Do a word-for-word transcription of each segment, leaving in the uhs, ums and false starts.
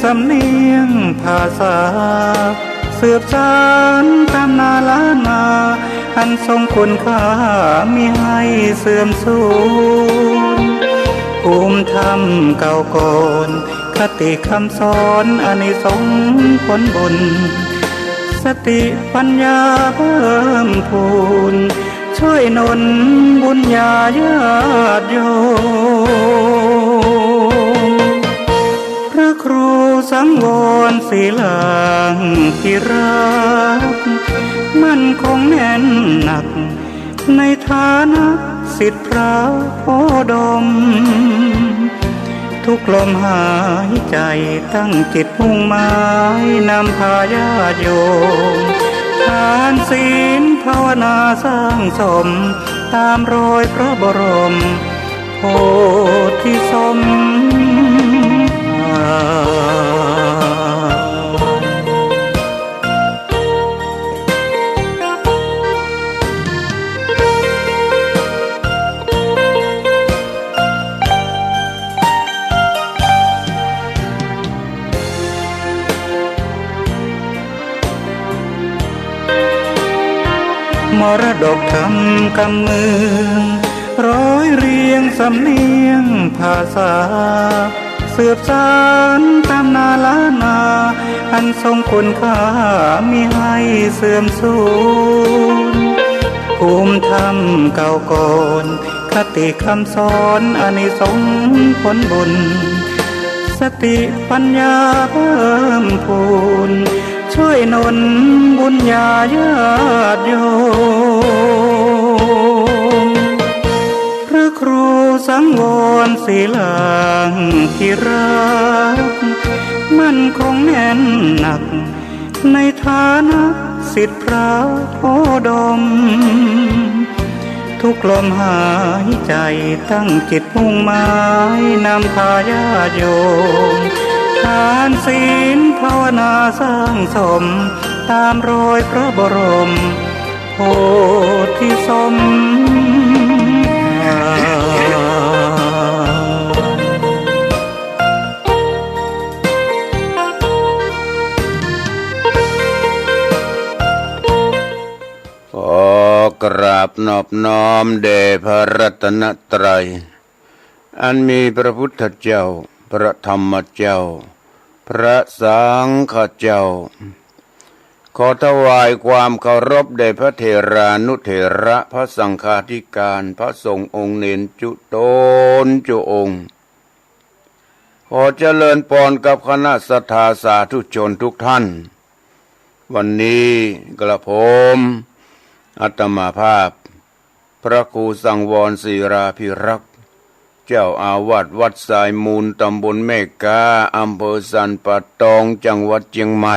สำเนียงภาษา สืบสานตำนานล้านนา อันทรงคุณค่ามิให้เสื่อมสูญ ภูมิธรรมเก่าก่อน คติคำสอนอานิสงส์ผลบุญ สติปัญญาเพิ่มพูน ช่วยหนุนบุญญาญาติโยม พระครูสังวรศิลาภิรักษ์ มั่นคงแน่นหนัก ในฐานะศิษย์พระโอดม ทุกลมหายใจตั้งจิตมุ่งหมายนำพาญาติโยม ทานศีลภาวนาสร้างสม ตามรอยพระบรมโพธิสมภาร มรดกธรรมกำเมือง ร้อยเรียงสำเนียงภาษา สืบสานตำนานล้านนา อันทรงคุณค่ามิให้เสื่อมสูญ ภูมิธรรมเก่าก่อน คติคำสอนอานิสงส์ผลบุญ สติปัญญาเพิ่มพูน ช่วยหนุนบุญญาญาติโยม พระครูสังวรศิลาภิรักษ์ มั่นคงแน่นหนัก ในฐานะศิษย์พระโอดม ทุกลมหายใจตั้งจิตมุ่งหมายนำพาญาติโยม ทานศีลภาวนาสร้างสม ตามรอยพระบรมโพธิสมภาร ขอกราบนอบน้อมแด่พระรัตนตรัย อันมีพระพุทธเจ้า พระธรรมเจ้า พระสังฆเจ้า ขอถวายความเคารพแด่พระเถรานุเถระ พระสังฆาธิการ พระสงฆ์องค์เณรจุ๊ตนจุ๊องค์ ขอเจริญปอนกับคณะศรัทธาสาธุชนทุกท่าน วันนี้กระผมอาตมาภาพ พระครูสังวรศิลาภิรักษ์ เจ้าอาวาสวัดทรายมูล ตำบลแม่ก๊า อำเภอสันป่าตอง จังหวัดเจียงใหม่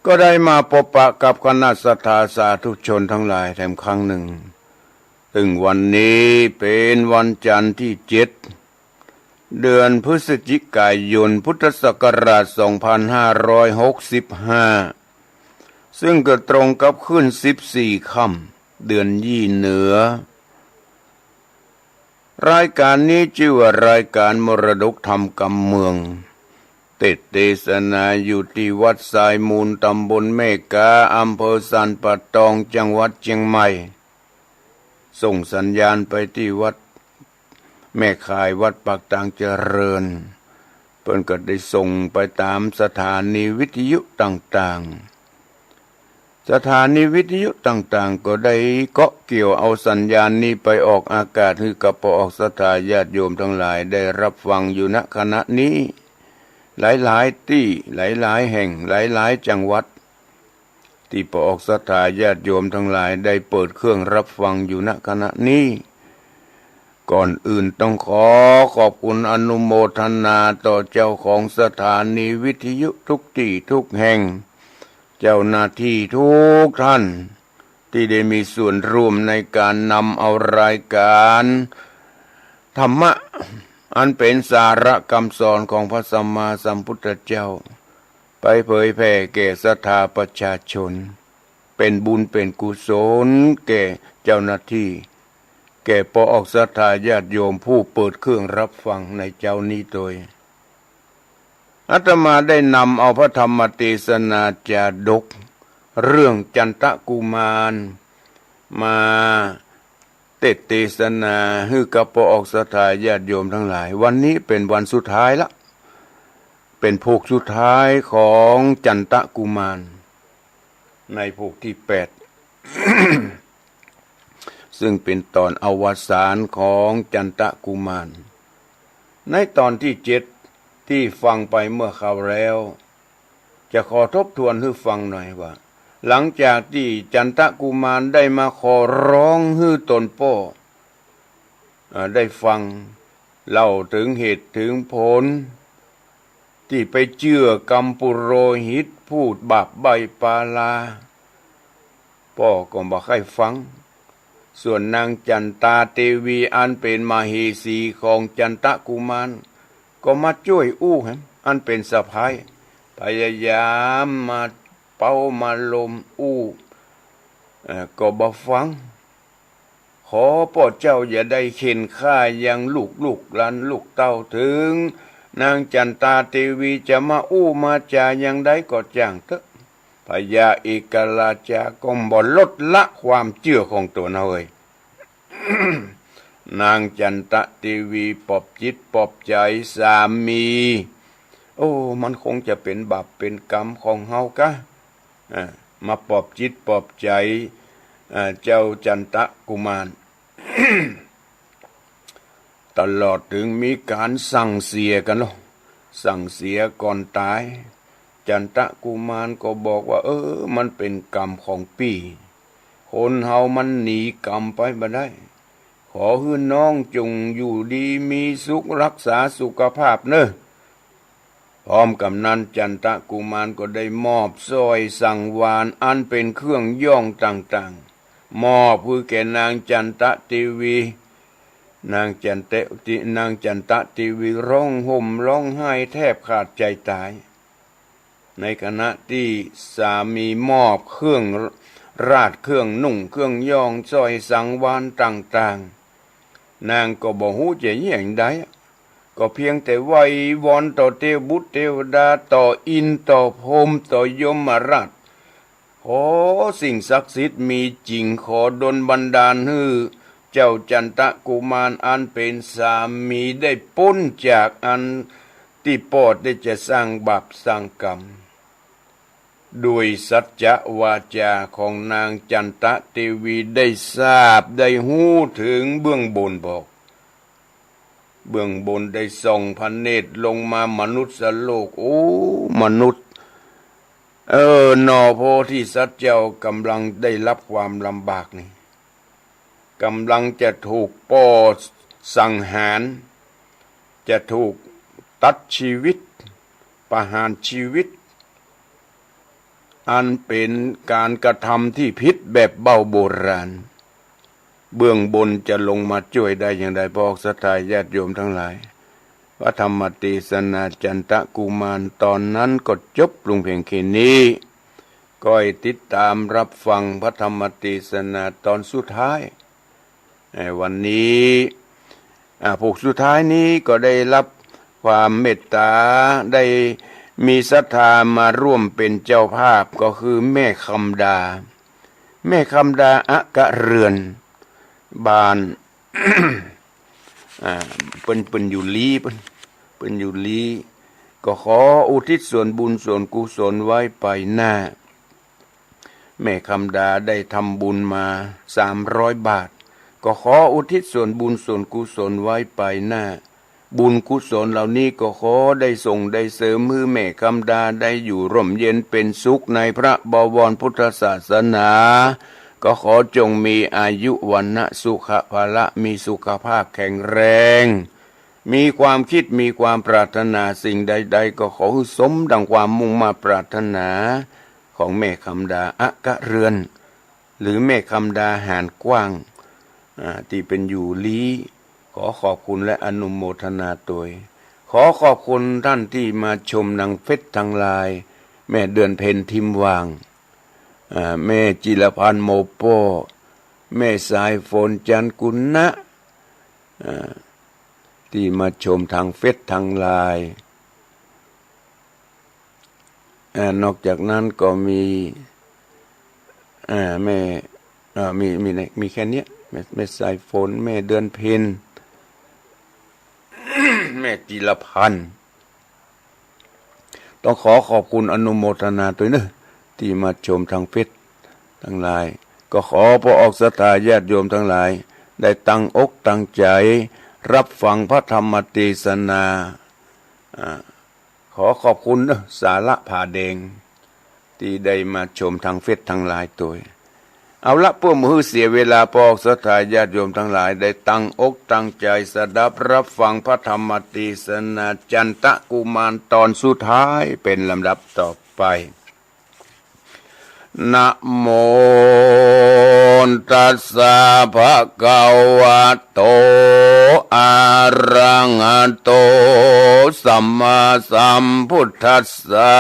ก็ได้มาปะปะกับคณะศรัทธาสาธุชนทั้งหลายแถมครั้งหนึ่ง ซึ่งวันนี้เป็นวันจันทร์ที่เจ็ด เดือนพฤศจิกายน พุทธศักราช สองพันห้าร้อยหกสิบห้า ซึ่งก็ตรงกับขึ้นสิบสี่ค่ำ เดือนยี่เหนือ รายการนี้จื้อว่ารายการมรดกธรรมกำเมือง เตสน์เตสนาอยู่ตี้วัดทรายมูล ตำบลแม่ก๊า อำเภอสันป่าตอง จังหวัดเจียงใหม่ ส่งสัญญาณไปตี้วัดแม่ข่าย วัดปากตางเจริญ เปิ้นก็ได้ส่งไปตามสถานีวิทยุต่างๆ สถานีวิทยุต่างๆ ก็ได้เกาะเกี่ยวเอาสัญญาณนี้ไปออกอากาศ หื้อกับป้อออกศรัทธาญาติโยมทั้งหลายได้รับฟังอยู่ ณ ขณะนี้ หลายๆ ตี้ หลายๆ แห่ง หลายๆ จังหวัด ตี้ป้อออกศรัทธาญาติโยมทั้งหลายได้เปิดเครื่องรับฟังอยู่ ณ ขณะนี้ ก่อนอื่นต้องขอขอบคุณอนุโมทนาต่อเจ้าของสถานีวิทยุทุกตี้ทุกแห่ง เจ้าหน้าที่ทุกท่าน ตี้ได้มีส่วนร่วมในการนำเอารายการธรรมะ อันเป๋นสาระกำสอนของพระสัมมาสัมพุทธเจ้า ไปเผยแผ่แก่ศรัทธาประชาชน เป๋นบุญเป๋นกุศลแก่เจ้าหน้าที่ แก่ป้อออกศรัทธาญาติโยมผู้เปิดเครื่องรับฟังในเจ๊านี้โตย อาตมาได้นำเอาพระธรรมเตสนาจาดกเรื่องจันตกุมารมาเตสน์เตสนาหื้อกับป้อออกศรัทธาญาติโยมตังหลาย วันนี้เป๋นวันสุดท้ายละ เป๋นผูกสุดท้ายของจันตกุมาร ในผูกตี้แปด ซึ่งเป๋นต๋อนอวสานของจันตกุมาร ในต๋อนตี้เจ็ดตี้ฟังไปเมื่อคราวแล้ว จะขอทบทวนหื้อฟังหน่อยว่า หลังจากตี้จันตกุมารได้มาขอร้องหื้อต๋นป้อ อ่า ได้ฟังเล่าเถิงเหตุเถิงผล ตี้ไปเจื้อกัมปุโรหิตพูดบาปใบ้ปาลา ป้อก็บ่ใค่ฟัง ส่วนนางจันตาเตวีอันเป๋นมเหสีของจันตกุมาร ก็มาจ้วยอู้แหม อันเป๋นสะใภ้ พยายามมาเป๊ามาลมอู้ เอ่อ ก็บ่ฟัง ขอป้อเจ้าอย่าได้เข่นฆ่ายังลูกๆ หลานลูกเต้า เถิงนางจันตาเตวีจะมาอู้มาจ๋าอย่างใดก็จ้างเต๊อะ พญาเอกราชาก็บ่ลดละความเจื้อของต๋นเฮย นางจันตะเตวีปลอบจิตปลอบใจ๋สามี โอ้ มันคงจะเป๋นบาปเป๋นกรรมของเฮากะ อ่า มาปลอบจิตปลอบใจ๋ อ่า เจ้าจันตะกุมาร ตลอดเถิงมีก๋านสั่งเสียกั๋นเนาะ สั่งเสียก่อนต๋าย จันตะกุมารก็บอกว่า เออ มันเป๋นกรรมของปี้ คนเฮามันหนีกรรมไปบ่ได้ ขอหื้อน้องจงอยู่ดีมีสุข รักษาสุขภาพเน่อ พร้อมกับนั้นจันตะกุมารก็ได้มอบสร้อยสังวาลอันเป๋นเครื่องย่องต่างๆ มอบหื้อแก่นางจันตะเตวี นางจันเต นางจันตะเตวีร้องห่มร้องไห้แทบขาดใจ๋ต๋าย ในขณะตี้สามีมอบเครื่องราช เครื่องนุ่งเครื่องย่อง สร้อยสังวาลต่างๆ นางก็บ่ฮู้จะเยียะอย่างใด ก็เพียงแต่ไหว้วอนต่อเตวบุตรเตวดา ต่ออินทร์ต่อพรหมต่อยมราช ขอสิ่งศักดิ์สิทธิ์มีจริง ขอดลบันดาลหื้อเจ้าจันตะกุมารอันเป๋นสามีได้ป๊นจากอันตี้ป้อได้จะสร้างบาปสร้างกรรม ด้วยสัจจะวาจาของนางจันตะเตวีได้ทราบได้ฮู้เถิงเบื้องบนบอก เบื้องบนได้ส่องพระเนตรลงมามนุษย์โลก โอ้ มนุษย์ เออ หน่อโพธิสัตว์เจ้ากำลังได้รับความลำบากนี่ กำลังจะถูกป้อสังหาร จะถูกตัดชีวิต ประหารชีวิต อันเป๋นก๋านกระทำตี้ผิดแบบเบ้าโบราณ เบื้องบนจะลงมาจ้วยได้อย่างใด ป้อศรัทธาญาติโยมตังหลาย พระธรรมเตสนาจันตะกุมารต๋อนนั้นก็จบลงเพียงแค่นี้ ก้อยติดต๋ามรับฟังพระธรรมเตสนาต๋อนสุดท้าย เอ่อ วันนี้ อ่า ผูกสุดท้ายนี้ก็ได้รับความเมตต๋า ได้มีศรัทธามาร่วมเป๋นเจ้าภาพ ก็คือแม่คำดา แม่คำดา อะกะเรือน บ้าน อ่า เปิ้น เปิ้นอยู่ลี้ เปิ้น เปิ้นอยู่ลี้ ก็ขออุทิศส่วนบุญส่วนกุศลไว้ไปหน้า แม่คำดาได้ทำบุญมาสามร้อยบาท ก็ขออุทิศส่วนบุญส่วนกุศลไว้ไปหน้า บุญกุศลเหล่านี้ก็ขอได้ส่งได้เสริมหื้อแม่คำดาได้อยู่ร่มเย็นเป๋นสุขในพระบวรพุทธศาสนา ก็ขอจงมีอายุวรรณะสุขะพละ มีสุขภาพแข็งแรง มีความคิดมีความปรารถนาสิ่งใดๆ ก็ขอหื้อสมดังความมุ่งมาดปรารถนาของแม่คำดา อะกะเรือน หรือแม่คำดาหานกว้าง อ่า ตี้เปิ้นอยู่ลี้ ขอขอบคุณและอนุโมทนาตวย ขอขอบคุณต้านตี้มาชมทางเฟซทางไลน์ แม่เดือนเพ็ญ ทิมวาง อ่า แม่จิรพันธ์ โมโป้ แม่สายฝน จันทร์กุณะ อ่า ตี้มาชมทางเฟซทางไลน์ อ่า นอกจากนั้นก็มี อ่า แม่ อ่า มี มีใน มีแค่เนี้ย แม่ แม่สายฝน แม่เดือนเพ็ญ แม่จิรพันธ์ ต้องขอขอบคุณอนุโมทนาตวยเนอะ ตี้มาชมตางเฟซตังหลาย ก็ขอปอออกศรัทธาญาติโยมตังหลาย ได้ตั้งอกตั้งใจ๋ ฮับฟังพระธรรมเตสนา อ่า ขอขอบคุณเนอะ สาระผาแดง ตี้ได้มาชมตางเฟซตังหลายตวย เอาละ เปื้อบ่หื้อเสียเวลา ปอออกศรัทธาญาติโยมตังหลาย ได้ตั้งอกตั้งใจ๋สดับฮับฟังพระธรรมเตสนาจันตะกุมารตอนสุดท้าย เป๋นลำดับต่อไป นะโม ตัสสะ ภะคะวะโต อะระหะโต สัมมาสัมพุทธัสสะ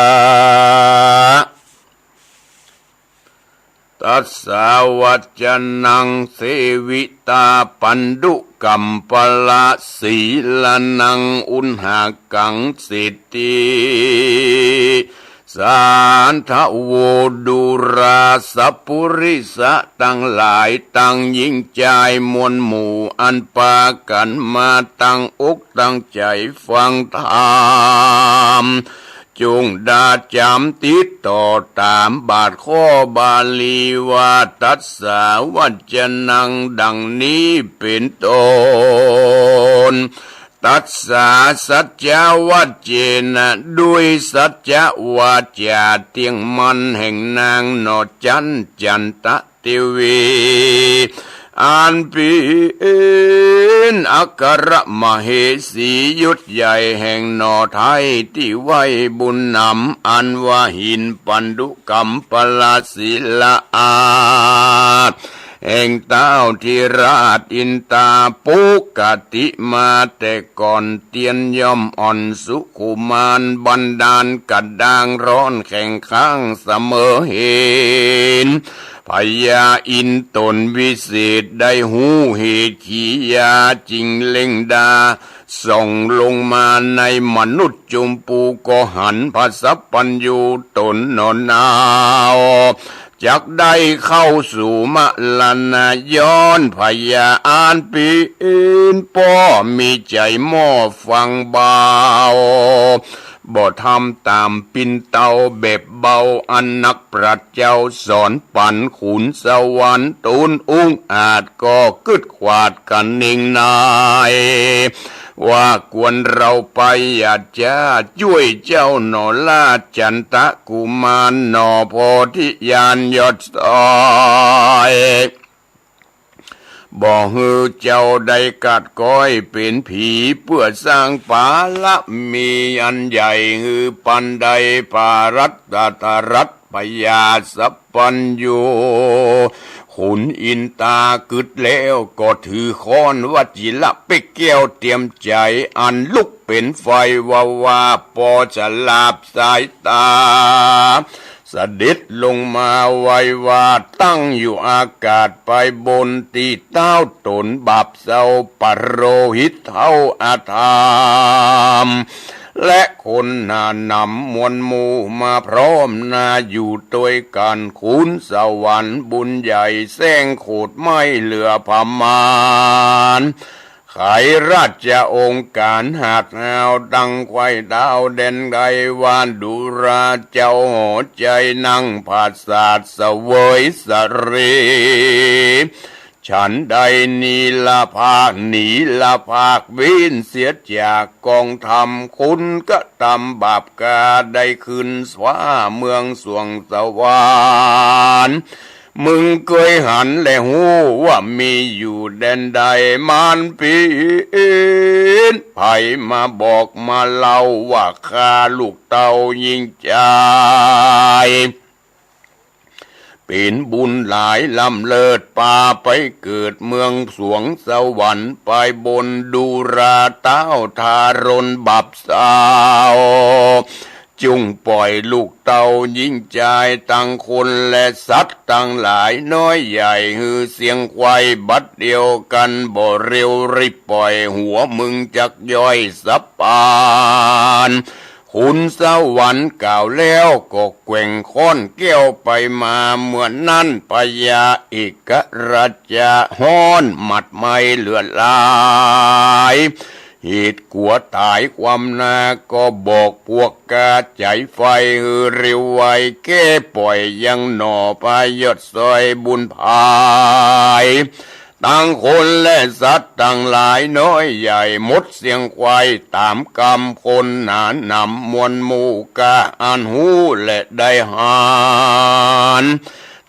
ตัสสะ วัจจะนัง เสวิตา ปัณฑุกัมปะละ สีลานัง อุณหะกัง สิทธิ สาทะโว ดูราสัปปุริสะตังหลาย ตังญิงจายมวลหมู่ อันปากั๋นมาตั้งอกตั้งใจ๋ฟังธรรม จุ่งดาจ๋ำติดต่อต๋ามบาทข้อบาลีว่า ตัสสะ วัจจะนัง ดังนี้เป๋นต้น ตัสสะ สัจจะวัจเจนะ ด้วยสัจจะวาจ๋าเตี้ยงมั่นแห่งนางหน่อจั๊น จันตะเตวี อันเป๋นอัครมเหสียศใหญ่แห่งหน่อไทย ตี้ไหว้บุญนำ อันว่าหินปัณฑุกัมปะละศิลาอาสน์ แห่งต้าวธิราชอินตา ปุกติมาแต่ก่อนเตียน ย่อมอ่อนสุขุมาน บันดาลกระด้างร้อนแข็งข้างเสมอเหตุ พญาอินทร์ต๋นวิเศษ ได้ฮู้เหตุขียา จึงเล็งดาส่องลงมาในมนุษย์จุมปู ก็หันพระสัพพัญญูต๋นหน่อหนาว จักได้เข้าสู่มรณะ ย้อนพญาอันเป๋นป้อมีใจ๋หม้อฟังเบา บ่ทำต๋ามปิ่นเตาแบบเบา อันนักปราชญ์เจ้าสอนปั๋น ขุนสวรรค์ต๋นองอาจก็กึ๊ดขวาดกั๋นเน่งนาย ว่าควรเฮาไป อย่าจ๊าจ้วยเจ้าหน่อราชจันตะกุมารหน่อ โพธิญาณยอดซ้อย บ่หื้อเจ้าได้กาดก๊อยเป๋นผี เปื้อสร้างปารมีอันใหญ่ หื้อปานใด พระรัตตะรัตน์พญาสัพพัญญู ขุนอินตากึ๊ดแล้ว ก็ถือค้อนวจิระเป๊กแก้วเตรียมใจ๋ อันลุกเป๋นไฟวาบวาบ ปอสลาบสายต๋า เสด็จลงมาไว้วาด ตั้งอยู่อากาศไปบน ตี้ต้าวต๋นบาปเศร้า ปโรหิตเฒ่าอธรรม และคนหนาหนำมวลหมู่มาพร้อมหน้าอยู่ตวยกั๋น ขุนสวรรค์บุญใหญ่แสงโขดไหม้เหลือประมาณ ไขราชองค์ก๋านหากหาว ดังไขว้ดาวแดนไกล ว่าดูราเจ้าหอใจ๋นั่งผาสาทเสวยสะเร ฉันใดหนีละภาค หนีละภาคเว้นเสียจากกองธรรม คนกระทำบาปกาได้ขึ้นฟ้าเมืองสวงสวรรค์ มึงเกยหันและฮู้ว่ามีอยู่แดนใด มันเป๋นใผมาบอกมาเล่า ว่าข้าลูกเต้ายิ่งใจ๋ เป๋นบุญหลายล้ำเลิศ ปาไปเกิดเมืองสวงสวรรค์ ไปบนดูราต้าวทารนบาปเศร้า จุ่งป่อยลูกเต้ายิ่งใจ๋ตังคนและสัตว์ตังหลายน้อยใหญ่ หื้อเสี้ยงไขว้บัดเดียวกั๋น บ่เร็วรีบป่อย หัวมึงจักย่อยสับปาน ขุนสวรรค์กล่าวแล้วก็แกว่งค้อนแก้วไปมา เมื่อนั้นพญาเอกราชาฮ้อนหมัดไหม้เลือดไหล เหตุกั๋วต๋ายความนา ก็บอกปวกกาใจ๋ไฟหื้อเร็วไว แก้ป่อยยังหน่อพยศซอยบุญภาย ตังคนและสัตว์ตังหลายน้อยใหญ่หมดเสี้ยงไขว่ ต๋ามกำคนหนาหนำมวลหมู่ก้าอันฮู้และได้หัน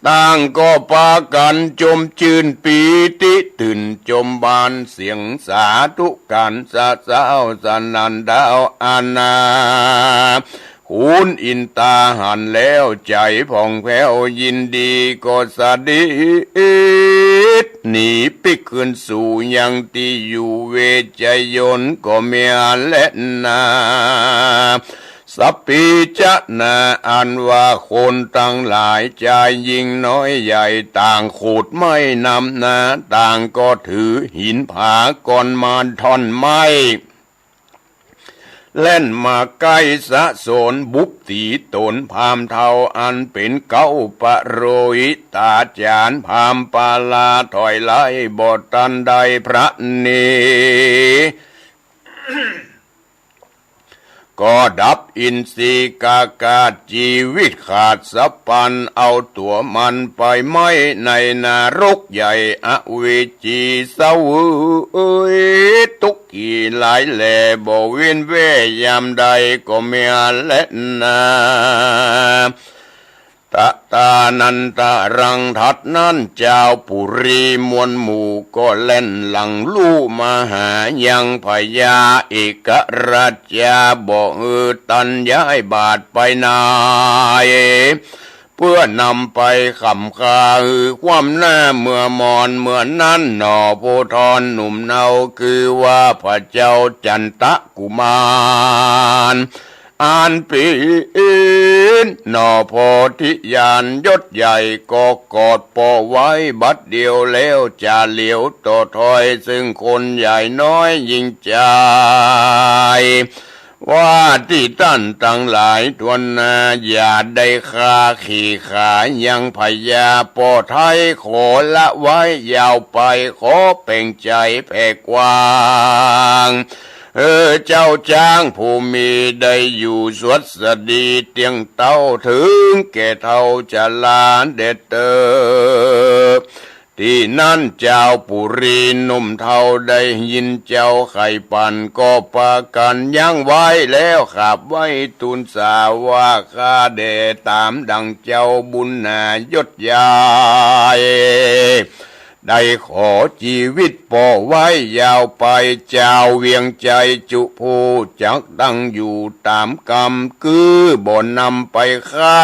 ต่างก็ปากั๋นจมจื้นปีติตื่นจมบาน เสียงสาธุก๋านสะเซ้าสนั่นดาวอาณา ขุนอินต๋าหันแล้วใจ๋ผ่องแผ้วยินดี ก็สะดิดหนีปิ๊กคืนสู่ยังตี้อยู่ เวชยนต์ก็เมียและนา สปีชะนา อันว่าคนตังหลายจายญิงน้อยใหญ่ ต่างขูดไม้นำนา ต่างก็ถือหินผาก้อนมาท่อนไม้ แล่นมาใก้สะสนบุบตี๋ต๋น พราหมณ์เฒ่าอันเป๋นเก๊าปโรหิตาจ๋ารย์ พราหมณ์ปาลาถอยไล่บ่ตันได้พระเน ก็ดับอินทรีย์กากาศ จีวิตขาดสะปัน เอาตั๋วมันไปไหม้ในนรกใหญ่อเวจี เสวยตุ๊กข์กี่หลายแล บ่เว้นแว่ยามใดก็เมียและนา ตะตานันตะรัง ถัดนั้นจาวปุรีมวลหมู่ ก็แล่นหลังลู่มาหายังพญาเอกราชา บ่หื้อตันย้ายบาทไปไหน เปื้อนำไปขำคาหื้อความหน้าเมื่อมอน เมื่อนั้นหน่อโพธรหนุ่มเนา คือว่าพระเจ้าจันตะกุมาร อันเป๋นหน่อโพธิญาณยศใหญ่ ก็กอดป้อไว้บัดเดียวแล้ว จะเหลียวต่อถอยซึ่งคนใหญ่น้อยญิงจาย ว่าตี้ต้านตังหลายถ้วนหน้า อย่าได้คาขี่ขายังพญาป้อไทย ขอละไว้ยาวไป ขอแป๋งใจ๋แผ่กว้าง เออ เจ้าจ๊างผู้มีได้อยู่สวัสดีเตี้ยงเต๊า เถิงแก่เฒ่าจะลาแด่เต๊อ ตี้นั้นจาวปุรีหนุ่มเฒ่าได้ยินเจ้าใค่ปั่น ก็ปากั๋นยั้งไว้แล้วขับไหว้ตูนสาว่า ข้าแด่ต๋ามดั่งเจ้าบุญหนายศใหญ่ ได้ขอจีวิตป้อไว้ยาวไป จาวเวียงใจ๋จุผู้จักตั้งอยู่ต๋ามกำ คือบ่นำไปฆ่า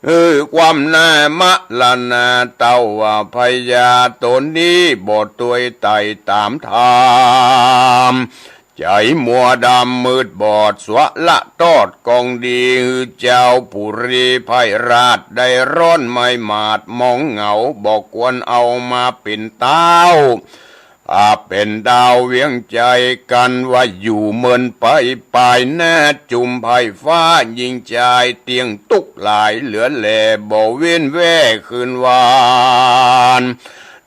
หื้อความหน้ามรณา เต้าว่าพญาต๋นนี้บ่ตวยไต่ต๋ามธรรม ใจ๋มัวดำมืดบอด สวะละตอดกองดี หื้อจาวปุรีไพร่ราชได้ร้อนไม้หมาดหมองเหงา บ่ควรเอามาเป๋นเต๊า ถ้าเป๋นดาวเวียงใจ๋กั๋นว่าอยู่เมินไป ปายหน้าจุมไพร่ฟ้าญิงจายเตี้ยงตุ๊กข์หลายเหลือแล บ่เว้นแว่คืนวาน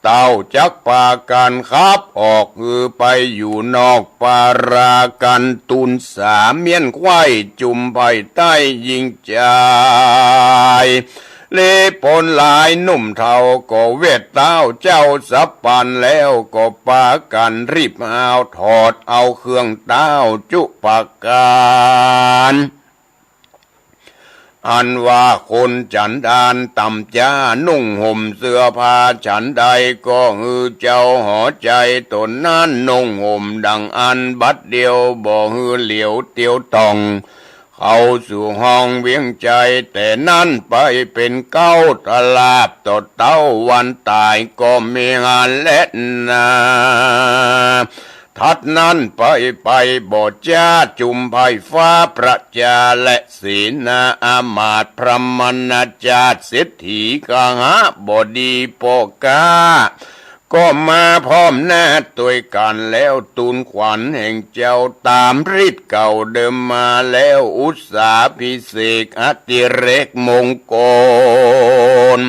เต้าจักปากั๋นขับออก หื้อไปอยู่นอกปารากั๋น ตูนสาเมี้ยนไขว้จุมไพร่ใต้ญิงจาย เลโผนหลายหนุ่มเฒ่าก็เวทเต๊าเจ้าสะปัน แล้วก็ปากั๋นรีบฮาวถอดเอาเครื่องเต๊าจุประก๋าน อันว่าคนจันดานต่ำจ๊า นุ่งห่มเสื้อผ้าฉันใด ก็หื้อเจ้าหอใจ๋ต๋นนั้นนุ่งห่มดั่งอั้นบัดเดียว บ่หื้อเหลียวเตียวต่อง เข้าสู่ห้องเวียงใจ๋ แต่นั้นไปเป๋นเก๊าตลาบต่อเต๊าวันต๋ายก็มีหั้นแลนา ถัดนั้นไปไปบ่จ๊าจุมไพร่ฟ้าประจาและเสนาอามาตย์พรหมณาจารย์เศรษฐีกหบดีป้อก๊า ก็มาพร้อมหน้าตวยกั๋นแล้ว ตูนขวัญแห่งเจ้าต๋ามฤทธิ์เก่าเดิมมาแล้ว อุสสาภิเษกอติเรกมงคล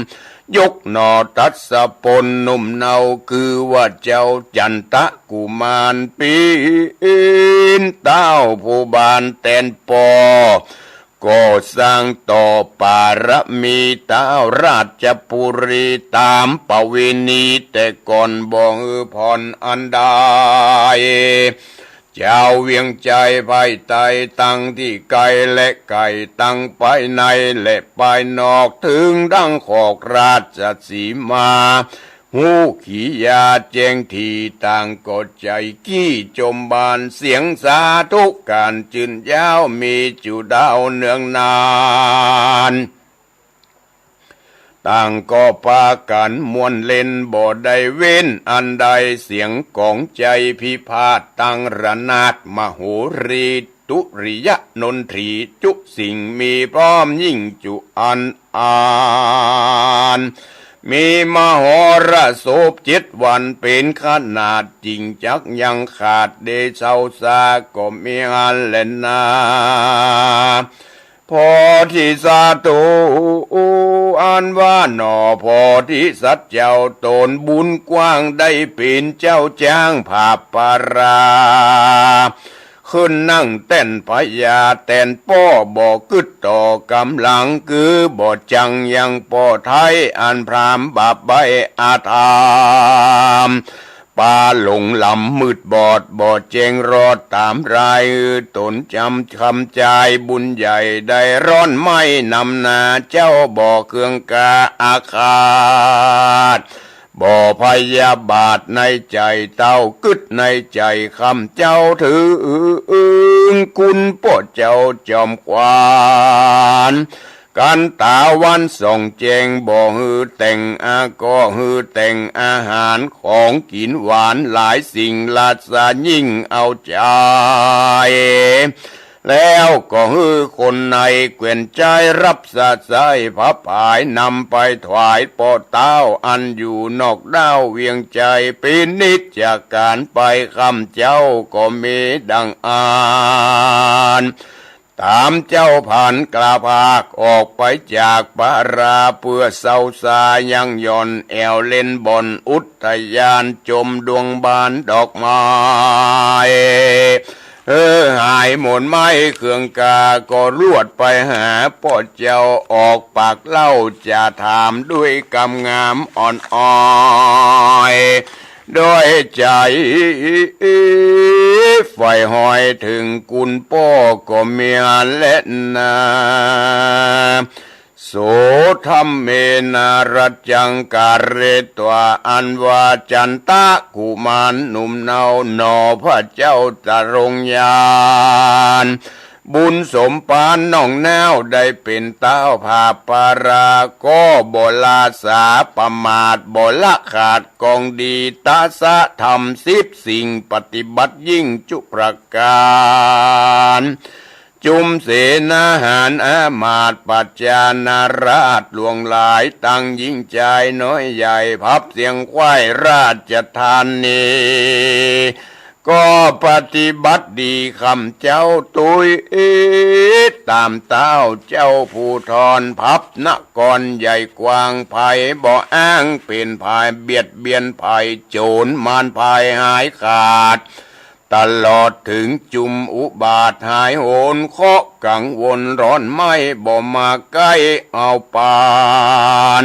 ยกหน่อทัศพลหนุ่มเนา คือว่าเจ้าจันตะกุมาร เป๋นต้าวผู้บานแตนป้อ ก่อสร้างต่อปารมี ต้าวราชบุรีต๋ามประเวณีแต่ก่อน บ่หื้อผ่อนอันใด จาวเวียงจันทน์ภายใต้ตังตี้ไกลและใก้ ตังภายในและภายนอก เถิงดั้งขอกราชสีมา ฮู้ขียาแจ้งถี่ ต่างก็ใจ๋กี้จมบาน เสียงสาธุก๋านจื้นยาว มีจุดาวเนืองนาน ต่างก็ปากั๋นม่วนเล่น บ่ได้เว้นอันใด เสียงก๋องใจ๋พิพาท ตังระนาดมโหรี ตุริยะนนทรี จุสิ่งมีพร้อมยิ่งจุอันอาน มีมโหรสพเจ็ดวัน เป๋นขนาดยิ่งจัก ยังขาดเดเซาซา ก็มีอันแลนา โพธิสัตว์ อันว่าหน่อโพธิสัตว์เจ้า ต๋นบุญกว้างได้เป๋นเจ้าจ๊างผาบปารา ขึ้นนั่งแต้นพญาแตนป้อ บ่กึ๊ดต่อกำลัง คือบ่จั่งยังป้อไท้ อันพราหมณ์บาปใบ้อธรรม ปาหลงลำมืดบอด บ่แจ้งรอดต๋ามราย อือต๋นจำคำจายบุญใหญ่ ได้ร้อนไหม้นำนา เจ้าบ่เคืองกาอาฆาต บ่พยาบาทในใจ๋ เต้ากึ๊ดในใจ๋ คำเจ้าเถิงคุณป้อเจ้าจอมขวัญ กันต๋าวันส่องแจ้ง บ่หื้อแต่งอา ก็หื้อแต่งอาหาร ของกิ๋นหวานหลายสิ่ง ราชายิ่งเอาใจ๋ แล้วก็หื้อคนในแคว่นใจ๊ ฮับสะใส้ผะผาย นำไปถวายป้อเต้า อันอยู่นอกด้าวเวียงจันทน์ เป๋นนิจก๋านไป คำเจ้าก็มีดังอั้น ต๋ามเจ้าผานกล้าผากออกไปจากปารา เปื้อเซาซายังหย่อนแอ่วเล่นบ่อนอุทยาน จมดวงบานดอกไม้ เออ หายหม่นไหม้เคืองกา ก็รวดไปหาป้อเจ้า ออกปากเล่าจะถามด้วยกำงามอ่อนอ้อย ด้วยใจ๋ใฝ่หอยเถิงคุณป้อก็มีแลนา โส ธัมเมนะ รัจจัง กาเรตวา อันว่าจันตะกุมารหนุ่มเนา หน่อพระเจ้าตรงญาณ บุญสมปานน้องนาว ได้เป๋นเต้าผาบปารา ก็บ่ละสาประมาท บ่ละขาดกองดี ตะสะธรรมสิบสิ่ง ปฏิบัติยิ่งจุประก๋าน จุมเสนาหารอามาตย์ปัจจานาราชหลวงหลาย ตังหญิงจายน้อยใหญ่ ผับเสียงขว้ายราชธานี ก็ปฏิบัติดี คำเจ้าตุ้ยต๋ามเต้าเจ้าผู้ทอน ผับนครใหญ่กว้าง ใผบ่อ้างเป๋นผาย เบียดเบียนใผ โจ๋รมารใผหายขาด ตลอดเถิงจุมอุบาทหายโหน เคราะห์กังวลร้อนไหม้ บ่มาใก้เอาปาน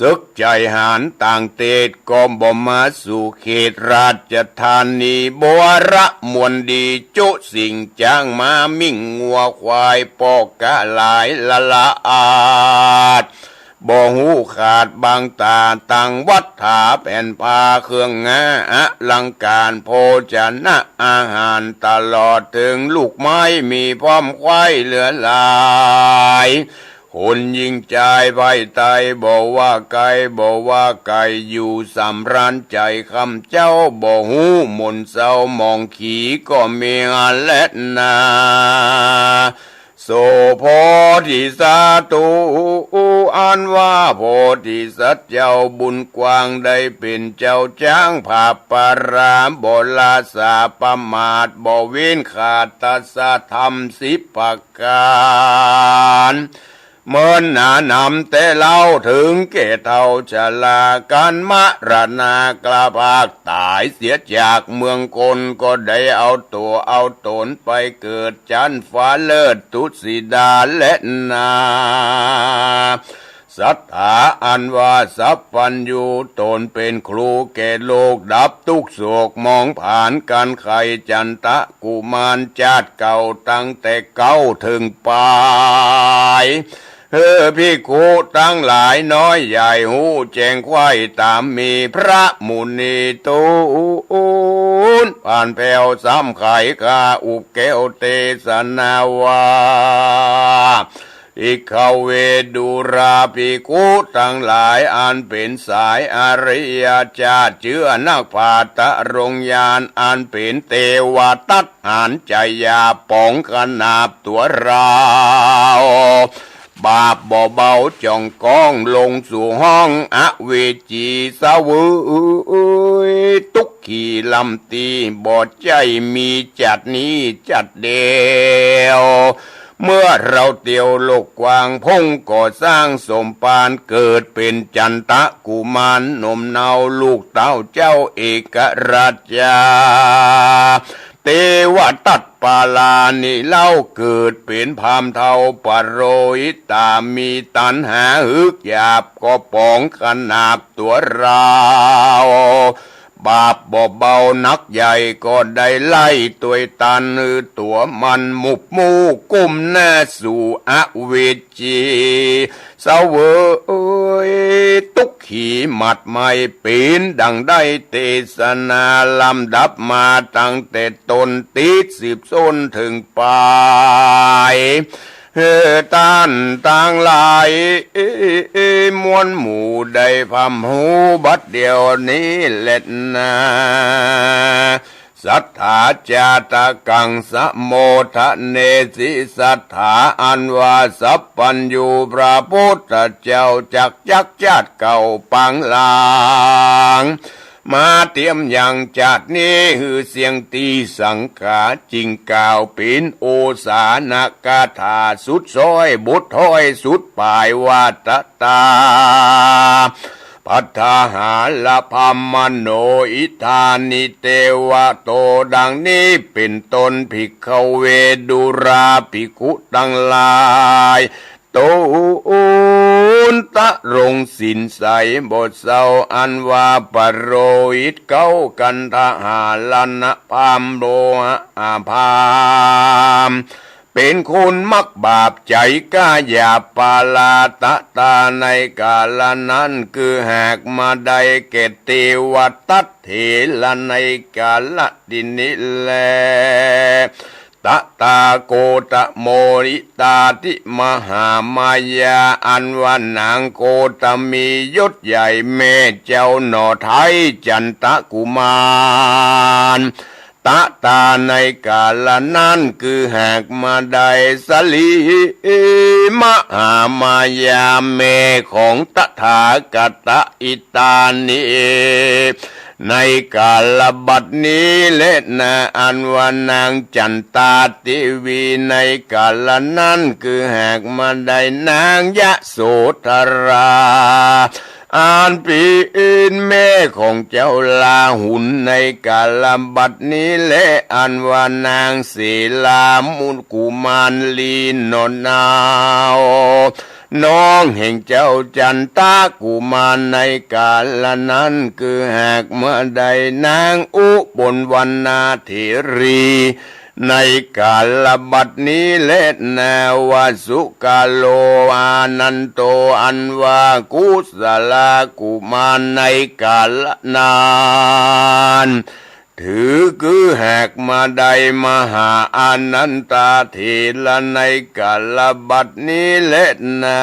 ศึกใจ๋หาญต่างเตศ ก็บ่มาสู่เขตราชธานี บวรมวลดีจุสิ่ง จ๊างม้ามิ่งงัวควาย ป้อกะหลายละละอาด บ่ฮู้ขาดบางต๋า ตังวัตถาแผ่นผ้าเครื่องงาอลังก๋าน โภชนะอาหารตลอดเถิงลูกไม้ มีพร้อมไขว้เหลือหลาย คนหญิงจายใบ้ใต้ บ่ว่าไก๋ บ่ว่าไก๋ อยู่สำราญใจ๋ คำเจ้าบ่ฮู้หม่นเศร้าหมอง ขีก็มีแลนา โส โพธิสัตว์ อันว่าโพธิสัตว์เจ้าบุญกว้างได้เป๋นเจ้าจ๊างผาปาราบ่ละสาประมาทบ่เว้นขาดตสธรรมสิบประก๋าน เมินหนานำแต่เล่าเถิงแก่เฒ่าชรา กั๋นมรณา กระพากต๋ายเสียจากเมืองคน ก็ได้เอาตั๋วเอาต๋นไปเกิดจั๊นฟ้าเลิศตุสิดาแลนา สัตถาอันว่าสัพพัญญู ต๋นเป๋นครูแก่โลก ดับตุ๊กข์โศกหมองผลาญ กั๋นไขจันตะกุมารจาติเก่าตั้งแต่เก๊าเถิงป๋าย เออ ภิกขุตังหลายน้อยใหญ่ฮู้แจ้งใคว่ต๋ามมี พระมุนีตูลปานแผ้วซ้ำไขข้าอุบแก้วเตสนาว่า ภิกขเว ดูราภิกขุตังหลาย อันเป๋นสายอริยจาติ เจื้อนักปราชญ์ตรงญาณ อันเป๋นเตวตัตถ์ อันจะหยาบป๋องขนาบตั๋วเรา บาปบ่เบาจ่องก้องลงสู่ห้องอเวจี เสวยตุ๊กขีล้ำตี้ บ่ใจ้มีจัดนี้จัดเดียว เมื่อเฮาเตียวโลกกว้าง พงก่อสร้างสมภาร เกิดเป๋นจันตะกุมารหนุ่มเนา ลูกเต้าเจ้าเอกราชจา เตวตัตถ์ปาลานี้เล่า เกิดเป๋นพราหมณ์เฒ่าปโรหิตา มีตัณหาหึกหยาบก็ป๋องขนาบตั๋วเรา บาปบ่เบานักใหญ่ ก็ได้ไล่ตวยตัน หื้อตั๋วมันหมุบมู่กุมหน้าสู่อเวจี เสวยตุ๊กขีหมัดไหม้ เป๋นดังได้เตสนา ลำดับมาตั้งแต่ต้น ติดสืบส้นเถิงป๋าย เออ ต้านตังหลายมวลหมู่ได้พร่ำฮู้บัดเดี๋ยวนี้แลนา สัตถาจาตกังสโมทะเนสิ สัตถาอันว่าสัพพัญญูพระพุทธเจ้าจักจักจาติเก่าปางหลัง มาเตียมยังจาตินี้หื้อเสี้ยงตี้สังขา จึงกล่าวเป๋นโอสานกถาสุดซ้อยบทถ้อยสุดป๋ายว่า ตะตา พัทธหาละพรหมโน อิทานิเตวะโต ดังนี้เป๋นต้น ภิกขเว ดูราภิกขุตังหลาย ต๋นตรงศีลใสบ่เศร้า อันว่าปโรหิตเก๊า กันทหาละนะพราหมณ์ โลหะพราหมณ์ เป๋นคนมักบาป ใจ๋กล้าหยาบ ปาลา ตะตา ในกาละนั้น คือหากมาได้แก่เตวตัตถ์เถระในกาละนี้แล ตะตา โคตโม อิทาติมหามายา อันว่านางโคตมียศใหญ่แม่เจ้าหน่อไท้จันตะกุมาร ตะตา ในกาละนั้น คือหากมาได้ สลีมหามายา แม่ของตถาคตะ อิทานิ ในกาละบัดนี้แลนา อันว่านางจันตาเตวี ในกาละนั้น คือหากมาได้นางยโสธรา อันเป๋นแม่ของเจ้าลาหุล ในกาละบัดนี้แล อันว่านางเสลามุกุมารีหน่อเนา น้องแห่งเจ้าจันตะกุมาร ในกาละนั้น คือหากมาได้นางอุบลวรรณาเถรี ในกาละบัดนี้แลนา วสุกาโล อานันโต อันว่ากุสลากุมาร ในกาละนั้น ถือคือหากมาได้มหาอานันตาเถระ ในกาละบัดนี้แลนา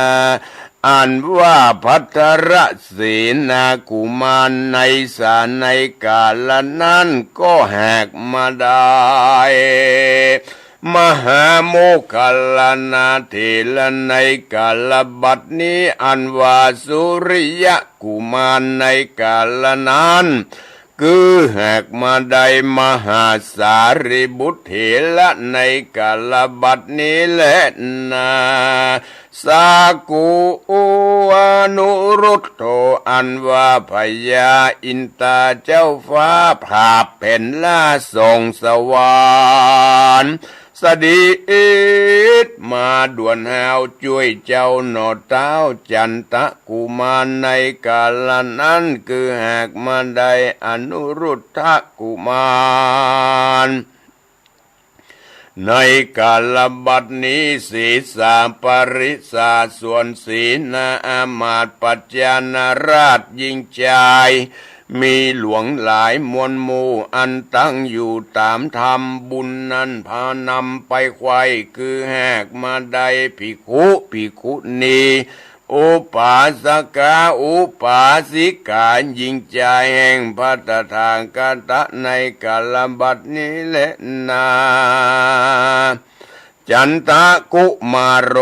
อันว่าภัทรเสนากุมาร ในสา ในกาละนั้นก็หากมาได้ มหาโมคคัลลานาเถระในกาลบัดนี้ อันว่าสุริยะกุมารในกาลนั้น คือหากมาได้มหาสารีบุตรเถระในกาลบัดนี้แลนา สากุอนุรุทโธ อันว่าพญาอินทาเจ้าฟ้าผาบแผ่นล่าส่องสวรรค์ เสด็จมาด่วนหาวจ้วยเจ้าหน่อเต๊าจันทกุมารในกาลนั้น คือหากมาได้อนุรุทธกุมาร ในกาลบัดนี้ เสสาปริสาส่วนเสนาอามาตย์ปัจจานาราชหญิงจาย มีหลวงหลายมวลหมู่ อันตั้งอยู่ต๋ามธรรมบุญนั้น พานำไปไขว้ คือหากมาได้ภิกขุ ภิกขุณี อุปาสกา อุปาสิกา หญิงจายแห่งพระตถาคตะในกาลบัดนี้แลนา จันทกุมารโว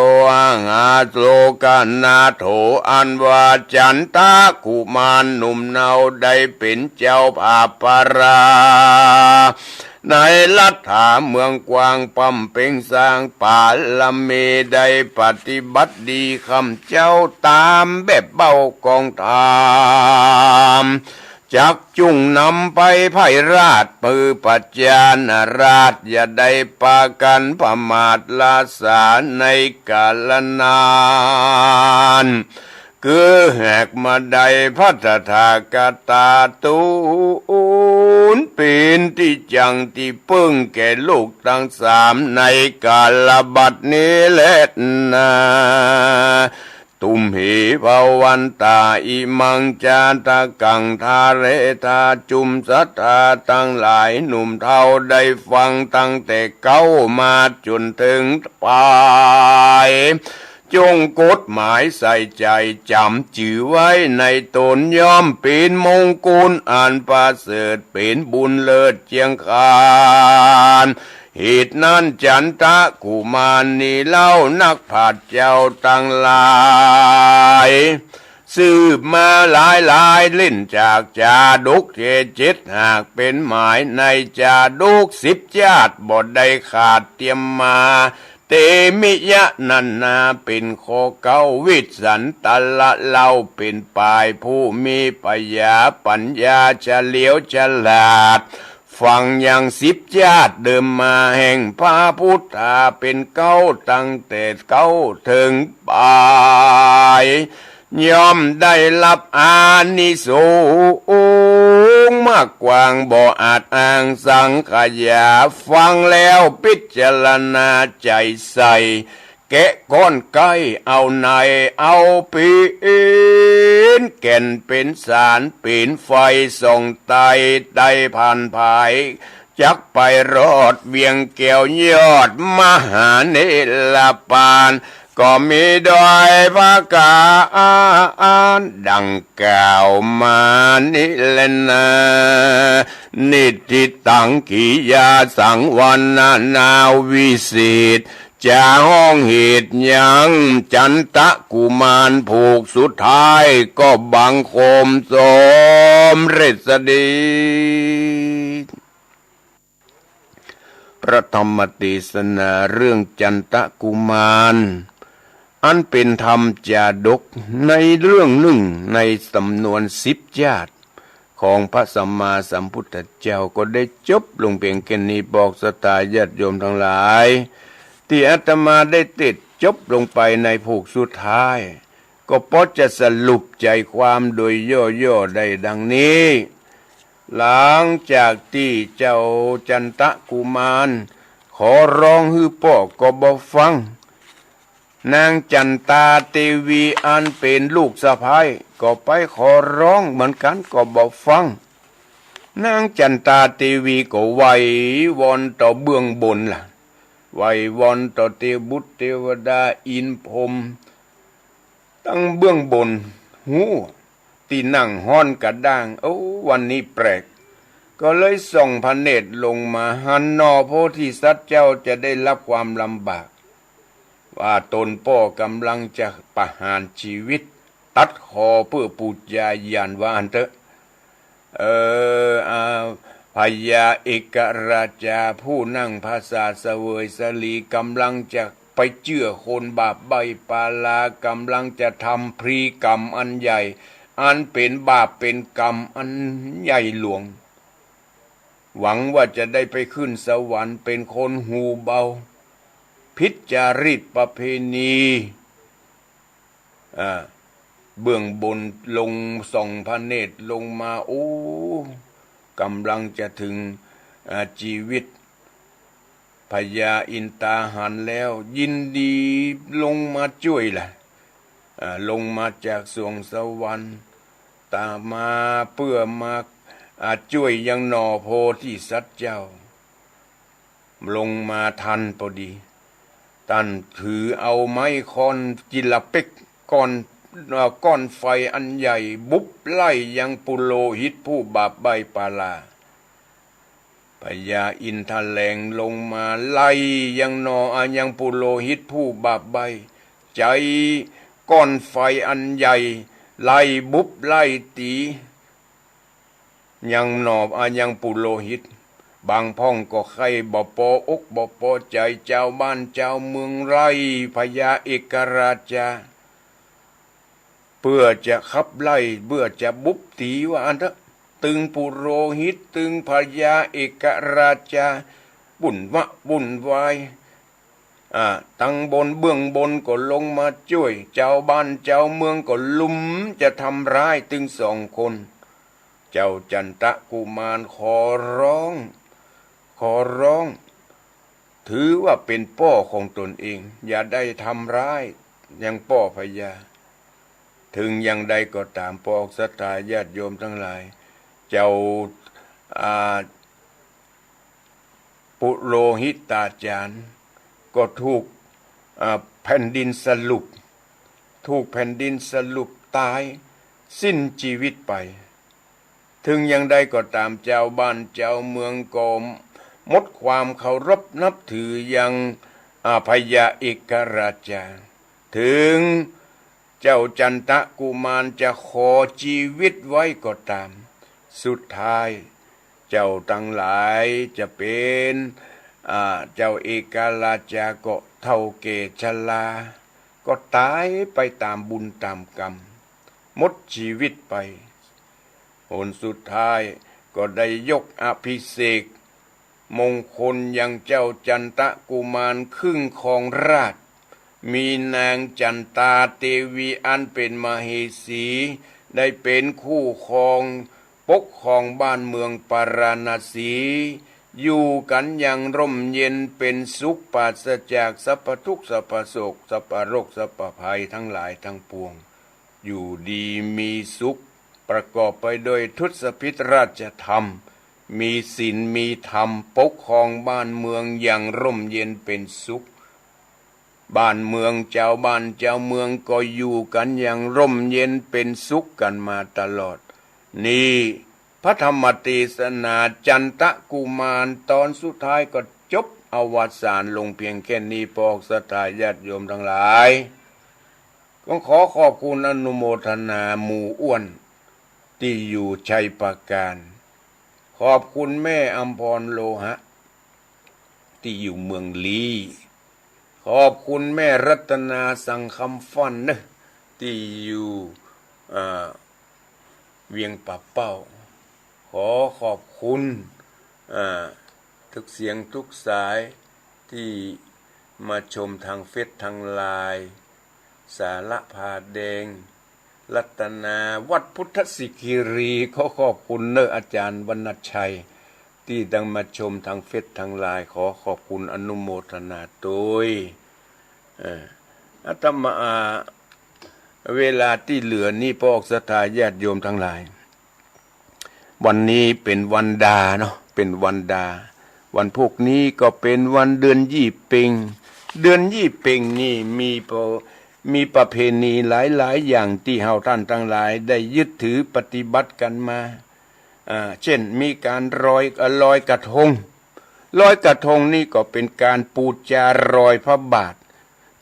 หาโสกนาโถ อันว่าจันทกุมารหนุ่มเนาได้เป๋นเจ้าผาบปรา ในรัฐาเมืองกว้าง บำเพ็งสร้างปารมี ได้ปฏิบัติดีคำเจ้าต๋ามแบบเบ้ากองธรรม จักจุ่งนำไปไพร่ราช ปือปัจจานาราช อย่าได้ปากั๋นประมาทละสาในกาลนั้น คือหากมาได้พระตถาคตาตูนเป๋นตี้จั้งตี้เปิ้งแก่ลูกตังสามในกาลบัดนี้แลนา ตุมเห ภวันตา อิมัง จาตกัง ทาเรทา จุมศรัทธาตังหลาย หนุ่มเฒ่าได้ฟังตั้งแต่เก๊ามาจ๋นเถิงปาย จงกดหมายใส่ใจ๋จ๋ำจื้อไว้ในต๋น ย่อมเป๋นมงคลอันประเสริฐ เป๋นบุญเลิศเจียงคาน เหตุนั้นจันทกุมารนี้เล่า นักปราชญ์เจ้าตังหลาย สืบมาหลายหลายเล่นจากจาดกเจเจ็ด หากเป๋นหมายในจาดกสิบจาติบ่ได้ขาดเตียมมา เตมิยะนั้นนาเป๋นข้อเก๊า วิสันตะละเล่าเป๋นปาย ผู้มีปัญญาปั๋ญญาเฉลียวฉลาด ฟังยังสิบจาติเดิมมาแห่งพระพุทธาเป๋นเก๊าตั้งแต่เก๊าเถิงปาย ย่อมได้ฮับอานิสงส์มากกว้างบ่อาจอ้างสังขยา ฟังแล้วพิจารณาใจ๋ใส่ แกะก้อนไก้เอาในเอาเป๋นแก่นเป๋นสารเป๋นไฟส่องไต่ไต่ผ่านผาย จักไปรอดเวียงแก้วยอดมหานิรปาน ก็มีโดยประก๋านดังกล่าวมานี้แลนา นิทธิตัง กิริยาสังวรรณนาวิเศษ จะฮ้องเหตุหยัง จันทกุมารผูกสุดท้ายก็บังคมสมเร็จสดี พระธรรมเตสนาเรื่องจันทกุมาร อันเป๋นธรรมจาดกในเรื่องนึ่งในสำนวนสิบจาติ ของพระสัมมาสัมพุทธเจ้าก็ได้จบลงเปียงแค่นี้ บอกศรัทธาญาติโยมตังหลาย ตี้อาตมาได้เตสน์จบลงไปในผูกสุดท้าย ก็ปอจะสรุปใจ๋ความโดยย่อๆ ได้ดังนี้ หลังจากตี้เจ้าจันทกุมารขอฮ้องหื้อป้อก็บ่ฟัง นางจันทาเตวีอันเป๋นลูกสะใภ้ก็ไปขอฮ้องเหมือนกั๋นก็บ่ฟัง นางจันทาเตวีก็ไหว้วอนต่อเบื้องบนล่ะ ไหว้วอนต่อเตวบุตรเตวดาอินทร์พรหม ตังเบื้องบนฮู้ ตี้นั่งฮ้อนกระด้าง โอ้ วันนี้แปลก ก็เลยส่องพระเนตรลงมาหันหน่อโพธิสัตว์เจ้าจะได้รับความลำบาก ว่าตนป้อก๋ำลังจะประหารจีวิต ตัดคอเปื้อปูชายันว่าอั้นเต๊อะ เออ อ่า พญาเอกราชาผู้นั่งผาสาทเสวยสลีก๋ำลังจะไปเจื้อคนบาปใบ้ปาลา ก๋ำลังจะทำพลีกรรมอันใหญ่ อันเป๋นบาปเป๋นกรรมอันใหญ่หลวง หวังว่าจะได้ไปขึ้นสวรรค์เป๋นคนหูเบา ผิดจารีตประเพณี อ่า เบื้องบนลงส่องพระเนตรลงมา โอ้ ก๋ำลังจะถึง อ่า จีวิต พญาอินทาหันแล้วยินดีลงมาจ้วยละ อ่า ลงมาจากสวงสวรรค์ ตามมาเปื้อมา อ่า จ้วยยังหน่อโพธิสัตว์เจ้า ลงมาทันปอดี ต้านถือเอาไม้ค้อนจิลเป๊กก้อน เอ่อ ก้อนไฟอันใหญ่บุบไล่ยังปุโรหิตผู้บาปใบ้ปาลา พญาอินทแหลงลงมาไล่ยังหน่อ อ่า ยังปุโรหิตผู้บาปใบ้ ใจ๊ก้อนไฟอันใหญ่ไล่บุบไล่ตี๋ ยังหน่อ อ่า ยังปุโรหิต บางพ่องก็ใค่บ่ปออกบ่ปอใจ๋ จาวบ้านจาวเมืองไล่พญาเอกราชา เปื้อจะขับไล่ เปื้อจะบุบตี๋ว่าอั้นเต๊อะ ตึงปุโรหิต ตึงพญาเอกราชา วุ่นวะวุ่นวาย อ่า ตังบนเบื้องบนก็ลงมาจ้วย จาวบ้านจาวเมืองก็ลุมจะทำร้ายตึงสองคน เจ้าจันทกุมารขอร้อง ขอร้อง ถือว่าเป๋นป้อของตนเอง อย่าได้ทำร้ายยังป้อพญา เถิงอย่างใดก็ต๋าม ปองศรัทธาญาติโยมตังหลาย เจ้า อ่า ปุโรหิตาจารย์ก็ถูก อ่า แผ่นดินสลุป ถูกแผ่นดินสลุปต๋ายสิ้นจีวิตไป เถิงอย่างใดก็ต๋าม จาวบ้านจาวเมืองก็หมดความเคารพนับถือยัง อ่า พญาเอกราชา เถิงเจ้าจันทกุมารจะขอจีวิตไว้ก็ต๋าม สุดท้ายเจ้าตังหลายจะเป๋น อ่า เจ้าเอกราชาก็เฒ่าแก่ชรา ก็ต๋ายไปต๋ามบุญต๋ามกรรม หมดจีวิตไป หนสุดท้ายก็ได้ยกอภิเษกมงคลยังเจ้าจันทกุมารขึ้นครองราชย์ มีนางจันทาเตวีอันเป๋นมเหสี ได้เป๋นคู่ครองปกครองบ้านเมืองปาราณสี อยู่กั๋นอย่างร่มเย็นเป๋นสุข ปราศจากสัพพทุกข์สัพพโศกสัพพโรคสัพพภัยทั้งหลายทั้งปวง อยู่ดีมีสุข ประกอบไปด้วยทศพิธราชธรรม มีศีลมีธรรม ปกครองบ้านเมืองอย่างร่มเย็นเป๋นสุข บ้านเมืองจาวบ้านจาวเมืองก็อยู่กั๋นอย่างร่มเย็นเป๋นสุขกั๋นมาตลอด นี่พระธรรมเตสนาจันทกุมารต๋อนสุดท้ายก็จบอวสานลงเพียงแค่นี้ ปองศรัทธาญาติโยมตังหลาย ก็ขอขอบคุณอนุโมทนาหมู่อ้วนตี้อยู่ชัยปราการ ขอบคุณแม่อำพรโลหะตี้อยู่เมืองลี้ ขอบคุณแม่รัตนาสังคำฟั่นเนอะตี้อยู่ เอ่อ เวียงป่าเป้า ขอขอบคุณ เอ่อ ทุกเสียงทุกสายตี้มาชมทางเฟซทางไลน์ สาระพาแดง รัตนา วัดพุทธสิขิรี ขอขอบคุณเนอะอาจารย์วรรณชัย ตี้ได้มาชมทางเฟซทางไลน์ ขอขอบคุณอนุโมทนาตวย เอ่อ อาตมา เวลาตี้เหลือนี้ ปองศรัทธาญาติโยมตังหลาย วันนี้เป๋นวันดาเนาะ เป๋นวันดา วันพูกนี้ก็เป๋นวันเดือนยี่เป็ง เดือนยี่เป็งนี่มีประ มีประเพณีหลายๆ อย่างตี้เฮาต้านตังหลายได้ยึดถือปฏิบัติกั๋นมา อ่า เจ้นมีก๋านลอย เอ่อ ลอยกระทง ลอยกระทงนี่ก็เป๋นก๋านปู๋จารอยพระบาท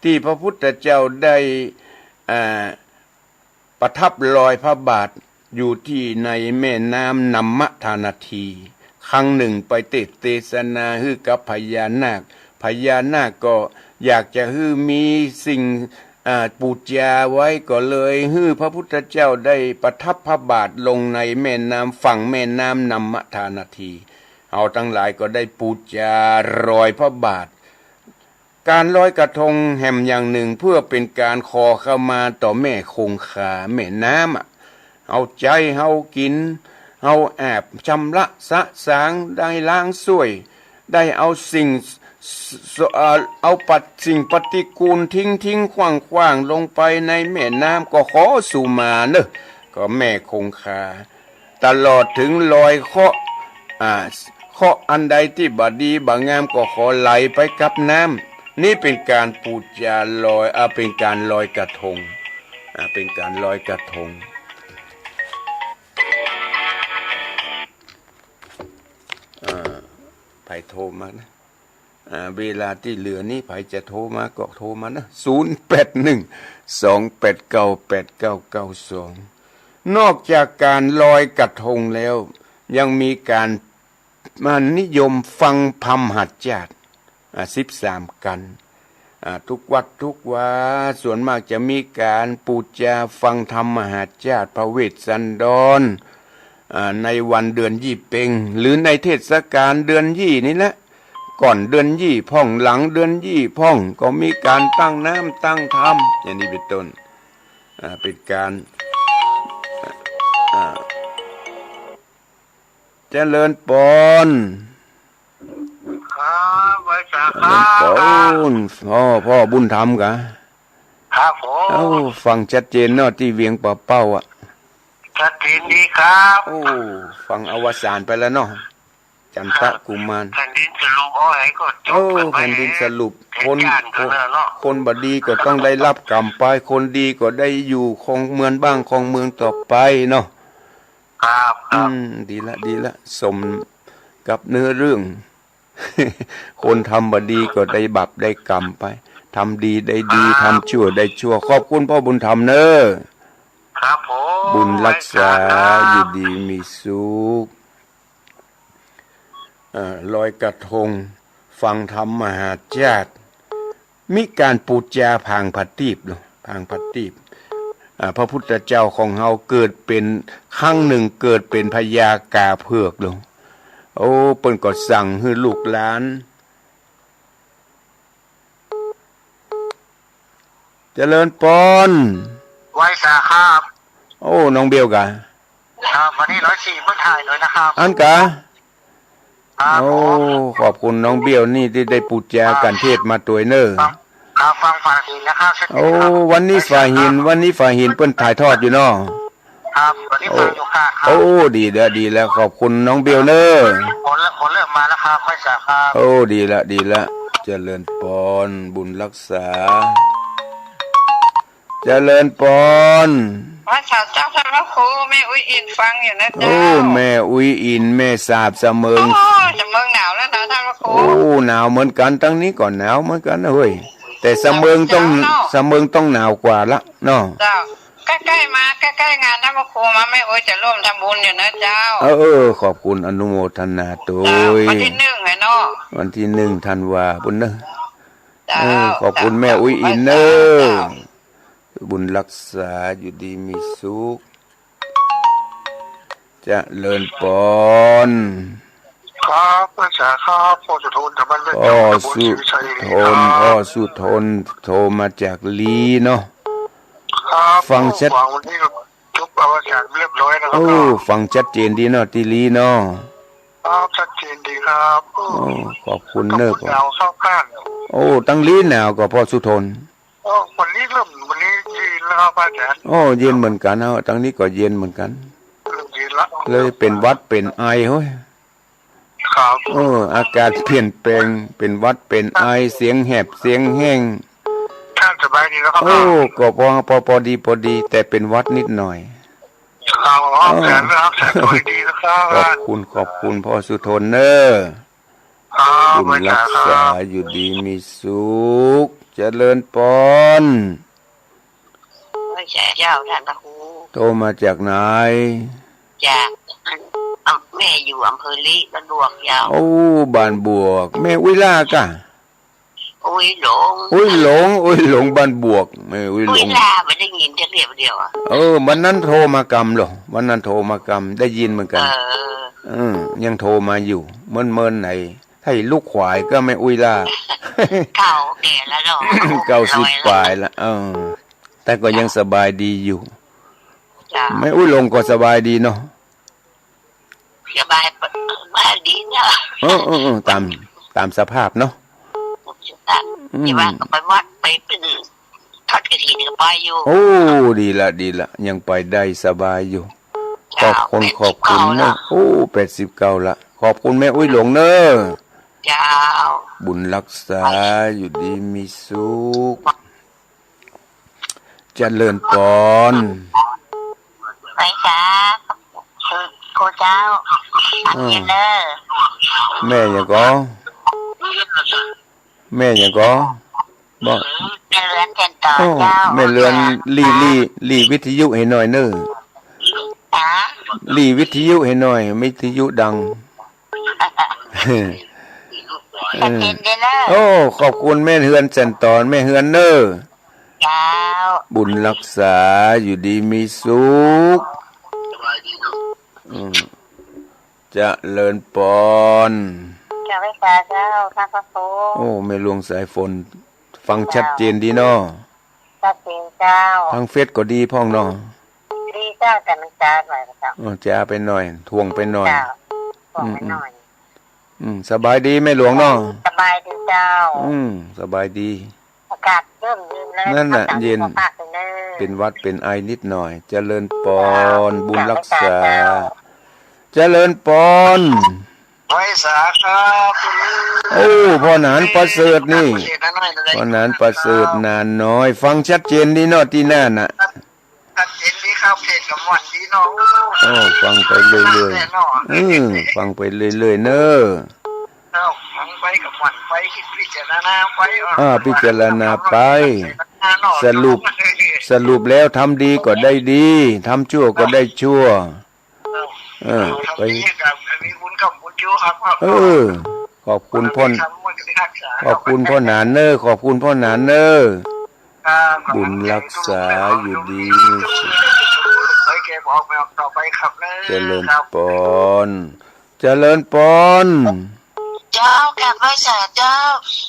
ตี้พระพุทธเจ้าได้ อ่า ประทับลอยพระบาทอยู่ตี้ในแม่น้ำนัมมะธานาที ครั้งนึ่งไปเตสน์เตสนาหื้อกับพญานาค พญานาคก็อยากจะหื้อมีสิ่ง อ่า ปู๋จาไว้ ก็เลยหื้อพระพุทธเจ้าได้ประทับพระบาทลงในแม่น้ำ ฝั่งแม่น้ำนัมมะธานาที เฮาตังหลายก็ได้ปู๋จารอยพระบาท ก๋านลอยกระทงแหมอย่างนึ่งเปื้อเป๋นก๋านขอขมาต่อแม่คงคา แม่น้ำอะ เอาใจ๊เฮากิ๋น เอาอาบชำระสะสาง ได้ล้างส้วย ได้เอาสิ่ง ส- เอ่อ เอาปัดสิ่งปฏิกูลทิ้งทิ้งขว้างขว้างลงไปในแม่น้ำ ก็ขอสุมาเน่อ ก็แม่คงคา ตลอดเถิงลอยเคราะห์ อ่า เคราะห์อันใดตี้บ่ดีบ่งามก็ขอไหลไปกับน้ำ นี่เป๋นก๋านปู๋จาลอย อ่า เป๋นก๋านลอยกระทง อ่า เป๋นก๋านลอยกระทง อ่า ใผโทรมานะ อ่า เวลาตี้เหลือนี้ ใผจะโทรมาก็โทรมานะ ศูนย์แปดหนึ่ง สองแปดเก้า แปดเก้าเก้าสอง นอกจากก๋านลอยกระทงแล้ว ยังมีก๋าน มานิยมฟังธรรมมหาชาติ อ่า สิบสามกัณฑ์ อ่า ทุกวัดทุกวา ส่วนมากจะมีก๋านปู๋จาฟังธรรมมหาชาติ พระเวสสันดร อ่า ในวันเดือนยี่เป็ง หรือในเทศกาลเดือนยี่นี่แหละ ก่อนเดือนยี่พ่อง หลังเดือนยี่พ่อง ก็มีก๋านตั้งน้ำตั้งธรรม อย่างนี้เป๋นต้น อ่า เป๋นก๋าน อ่า เจริญปอน ครับ ไหว้สา เจริญปอน ครับ พ่อ พ่อบุญธรรมกา ครับผม เอ้า ฟังชัดเจนเนาะ ตี้เวียงป่าเป้าอะ ชัดเจนดีครับ โอ้ ฟังอวสานไปแล้วเนาะ จันทะกุมาร แผ่นดินสลบ เอาไหนก็จบ โอ้ กันไป แผ่นดินสลบ เหตุ คน การณ์กันแล้วเนาะ คนบ่ดีก็ต้องได้ฮับกรรมไป คนดีก็ได้อยู่ครองเมืองบ้านครองเมืองต่อไปเนาะ ครับ ครับ อืม ดีละ ดีละ สมกับเนื้อเรื่อง คนทำบ่ดีก็ได้บาปได้กรรมไป ทำดีได้ดี ครับ ทำชั่วได้ชั่ว ขอบคุณพ่อบุญธรรมเน่อ ครับผม บุญรักษา ไหว้สาครับ อยู่ดีมีสุข เอ่อ ลอยกระทง ฟังธรรมมหาชาติ มีก๋านปู๋จาผางผะตีปเนาะ ผางผะตีป อ่า พระพุทธเจ้าของเฮาเกิดเป๋น ครั้งนึ่งเกิดเป๋นพญากาเผือกเนาะ โอ้ เปิ้นก็สั่งหื้อลูกหลาน เจริญปอน ไหว้สาครับ โอ้ น้องเบี้ยวกา ครับ วันนี้ร้อยสี่เปิ้นถ่ายเลยนะครับ อั้นกา ครับ โอ้ ผม ขอบคุณน้องเบี้ยวนี่ตี้ได้ปู๋จาการเทศน์มาตวยเน่อ ครับ ครับ ฟังฝ่ายหินนะครับ ชัดเจนครับ โอ้ วันนี้ฝ่ายหิน วันนี้ฝ่ายหินเปิ้นถ่ายทอดอยู่เนาะ ครับ วันนี้ฟังอยู่ค่ะ ครับ โอ้ ดีแล้ว ดีแล้ว ขอบคุณน้องเบี้ยวเน่อ ฝนเริ่ม ฝนเริ่มมาแล้วครับ ไหว้สาครับ โอ้ ดีแล้ว ดีแล้ว เจริญปอน บุญรักษา เจริญปอน ไหว้สาเจ้าท่านพระครู แม่อุ๊ยอินฟังอยู่นะเจ้า โอ้ แม่อุ๊ยอิน แม่สาบสะเมิง โอ้ สะเมิงหนาวแล้วนะท่านพระครู โอ้ หนาวเหมือนกั๋น ตังนี้ก็หนาวเหมือนกั๋นนะเฮ้ย แต่สะเมิงต้อง หนาวเนาะ สะเมิงต้องหนาวกว่าละเนาะ เจ้า ใก้ๆ มา ใก้ๆ งานท่านพระครูมา แม่อุ๊ยจะร่วมทำบุญอยู่นะเจ้า เออ เออ ขอบคุณ อนุโมทนาตวย เจ้า วันตี้หนึ่งไงเนาะ วันตี้หนึ่งธันวาปุ้นเน่อ เจ้า เออ ขอบคุณแม่อุ๊ยอินเน่อ เจ้า บุญรักษา อยู่ดีมีสุข เจริญปอน ครับ ไหว้สาครับ พ่อสุทน จากบ้านแม่ พ่อ ตำบลศรีวิชัย สุทน ครับ พ่อสุทน โทรมาจากลีเนาะ ครับ ฟังชัด ฟังวันนี้ก็จบอวสานเรียบร้อยนะครับ โอ้ ฟังชัดเจนดีเนาะ ตี้ลีเนาะ ครับ ชัดเจนดีครับ โอ้ ขอบคุณเน่อ ขอบคุณ หนาวเข้าข้าง โอ้ ตังลีหนาวก่อ พ่อสุทน โอ้ วันนี้เริ่ม วันนี้เย็นแล้วครับอาจารย์ โอ้ เย็นเหมือนกั๋นเนาะ ตังนี้ก็เย็นเหมือนกั๋น เริ่มเย็นละ เลยเป๋นหวัดเป๋นไอเฮ้ย ครับ โอ้ อากาศเปลี่ยนแปลง เป๋นหวัดเป๋นไอ เสียงแหบเสียงแห้ง ท่านสบายดีแล้วครับ โอ้ ก็พอ พอ พอดี พอดี แต่เป๋นหวัดนิดหน่อย ค ครับผม เออ แสนนะครับ แสนดีนะครับ ขอบคุณ ขอบคุณพ่อสุทนเน่อ ครับ บุญรักษา ครับ อยู่ดีมีสุข เจริญปอน เจ้า ท่านพระครู โทรมาจากไหน จาก แม่อยู่อำเภอลี้ บ้านบวกเจ้า โอ้ บ้านบวก แม่อุ๊ยหล้ากะ อุ๊ยหลง อุ๊ยหลง อุ๊ยหลง บ้านบวก แม่อุ๊ยหลง อุ๊ยหล้าไม่ได้ยินจักเดียวเดียวอะ เออ วันนั้นโทรมากำเหรอ วันนั้นโทรมากำ ได้ยินเหมือนกั๋น เออ เออ ยังโทรมาอยู่ เมินๆ ไหน ถ้าลูกขวายก็แม่อุ๊ยหล้า เก้าแก่แล้วเนาะ เก้าสิบปลายละ เออ แต่ก็ยังสบายดีอยู่ เจ้า แม่อุ๊ยหลงก็สบายดีเนาะ สบาย สบายดีเนาะ เออ เออ เออ ต๋าม ต๋ามสภาพเนาะ สภาพ อืม แต่ว่าก็ไปวัดไปเป็นทอดกฐินก็ไปอยู่ โอ้ ดีละ ดีละ ยังไปได้สบายอยู่ เจ้า ขอบคุณ แปดสิบเก้า ขอบคุณเน่อ ละ โอ้ แปดสิบเก้าละ ขอบคุณแม่อุ๊ยหลงเน่อ เจ้า บุญรักษา อยู่ดีมีสุข เจริญปอน ไหว้สา ครูเจ้า อืม เจริญเน่อ แม่หยังก่อ แม่หยังก่อ บอก แม่เรือนแก่นต่อ โอ้ เจ้า แม่เรือน แม่เรือน หลี หลี หลีวิทยุหื้อหน่อยเน่อ ฮะ หลีวิทยุหื้อหน่อย วิทยุดัง ชัดเจนดีเน่อ โอ้ ขอบคุณแม่เฮือนแสนตอน แม่เฮือนเน่อ เจ้า บุญรักษา อยู่ดีมีสุข อืม เจริญปอน เจ้า ไหว้สาเจ้า ท่านพระครู โอ้ แม่หลวงสายฝน ฟังชัดเจนดีเนาะ ชัดเจนเจ้า ทางเฟซก็ดีพ่องเนาะ ดีเจ้า แต่มันจ๊าไปหน่อยเจ้า อ๋อ จ๊าไปหน่อย ถ่วงไปหน่อย เจ้า ถ่วงไปหน่อย อืม อืม สบายดีแม่หลวงเนาะ สบายดีเจ้า อืม สบายดี อากาศเริ่มเย็นแล้ว นั่นน่ะ รักษา เย็น สุขภาพไปเน่อ เป็นหวัดเป็นไอนิดหน่อย เจริญปอน เจ้า บุญรักษา เจ้า เจริญปอน ไหว้สาครับ โอ้ พ่อหนานประเสริฐนี่ พ่อหนานประเสริฐ หนานน้อย ฟังชัดเจนดีเนาะ ตี้หน้าน่ะ ชัดเจนดีครับ เทศน์ก็ม่วนดีเนาะ โอ้ ฟังไปเรื่อยๆ แน่นอน อืม ฟังไปเรื่อยๆ เน่อ เอ้า ฟังไปก็ม่วนไป คิดพิจารณาไป อ่า พิจารณาไป เนาะ สรุป สรุปแล้วทำดีก็ได้ดี ทำชั่วก็ได้ชั่ว เอ้า เออ ทำดีก็มีบุญกับบุญอยู่ครับ เออ ขอบคุณพ่อ ขอบคุณพ่อหนานเน่อ ขอบคุณพ่อหนานเน่อ ครับ บุญรักษา อยู่ดีมีสุข เจริญปอน เจริญปอน เจ้า กราบไหว้สาเจ้า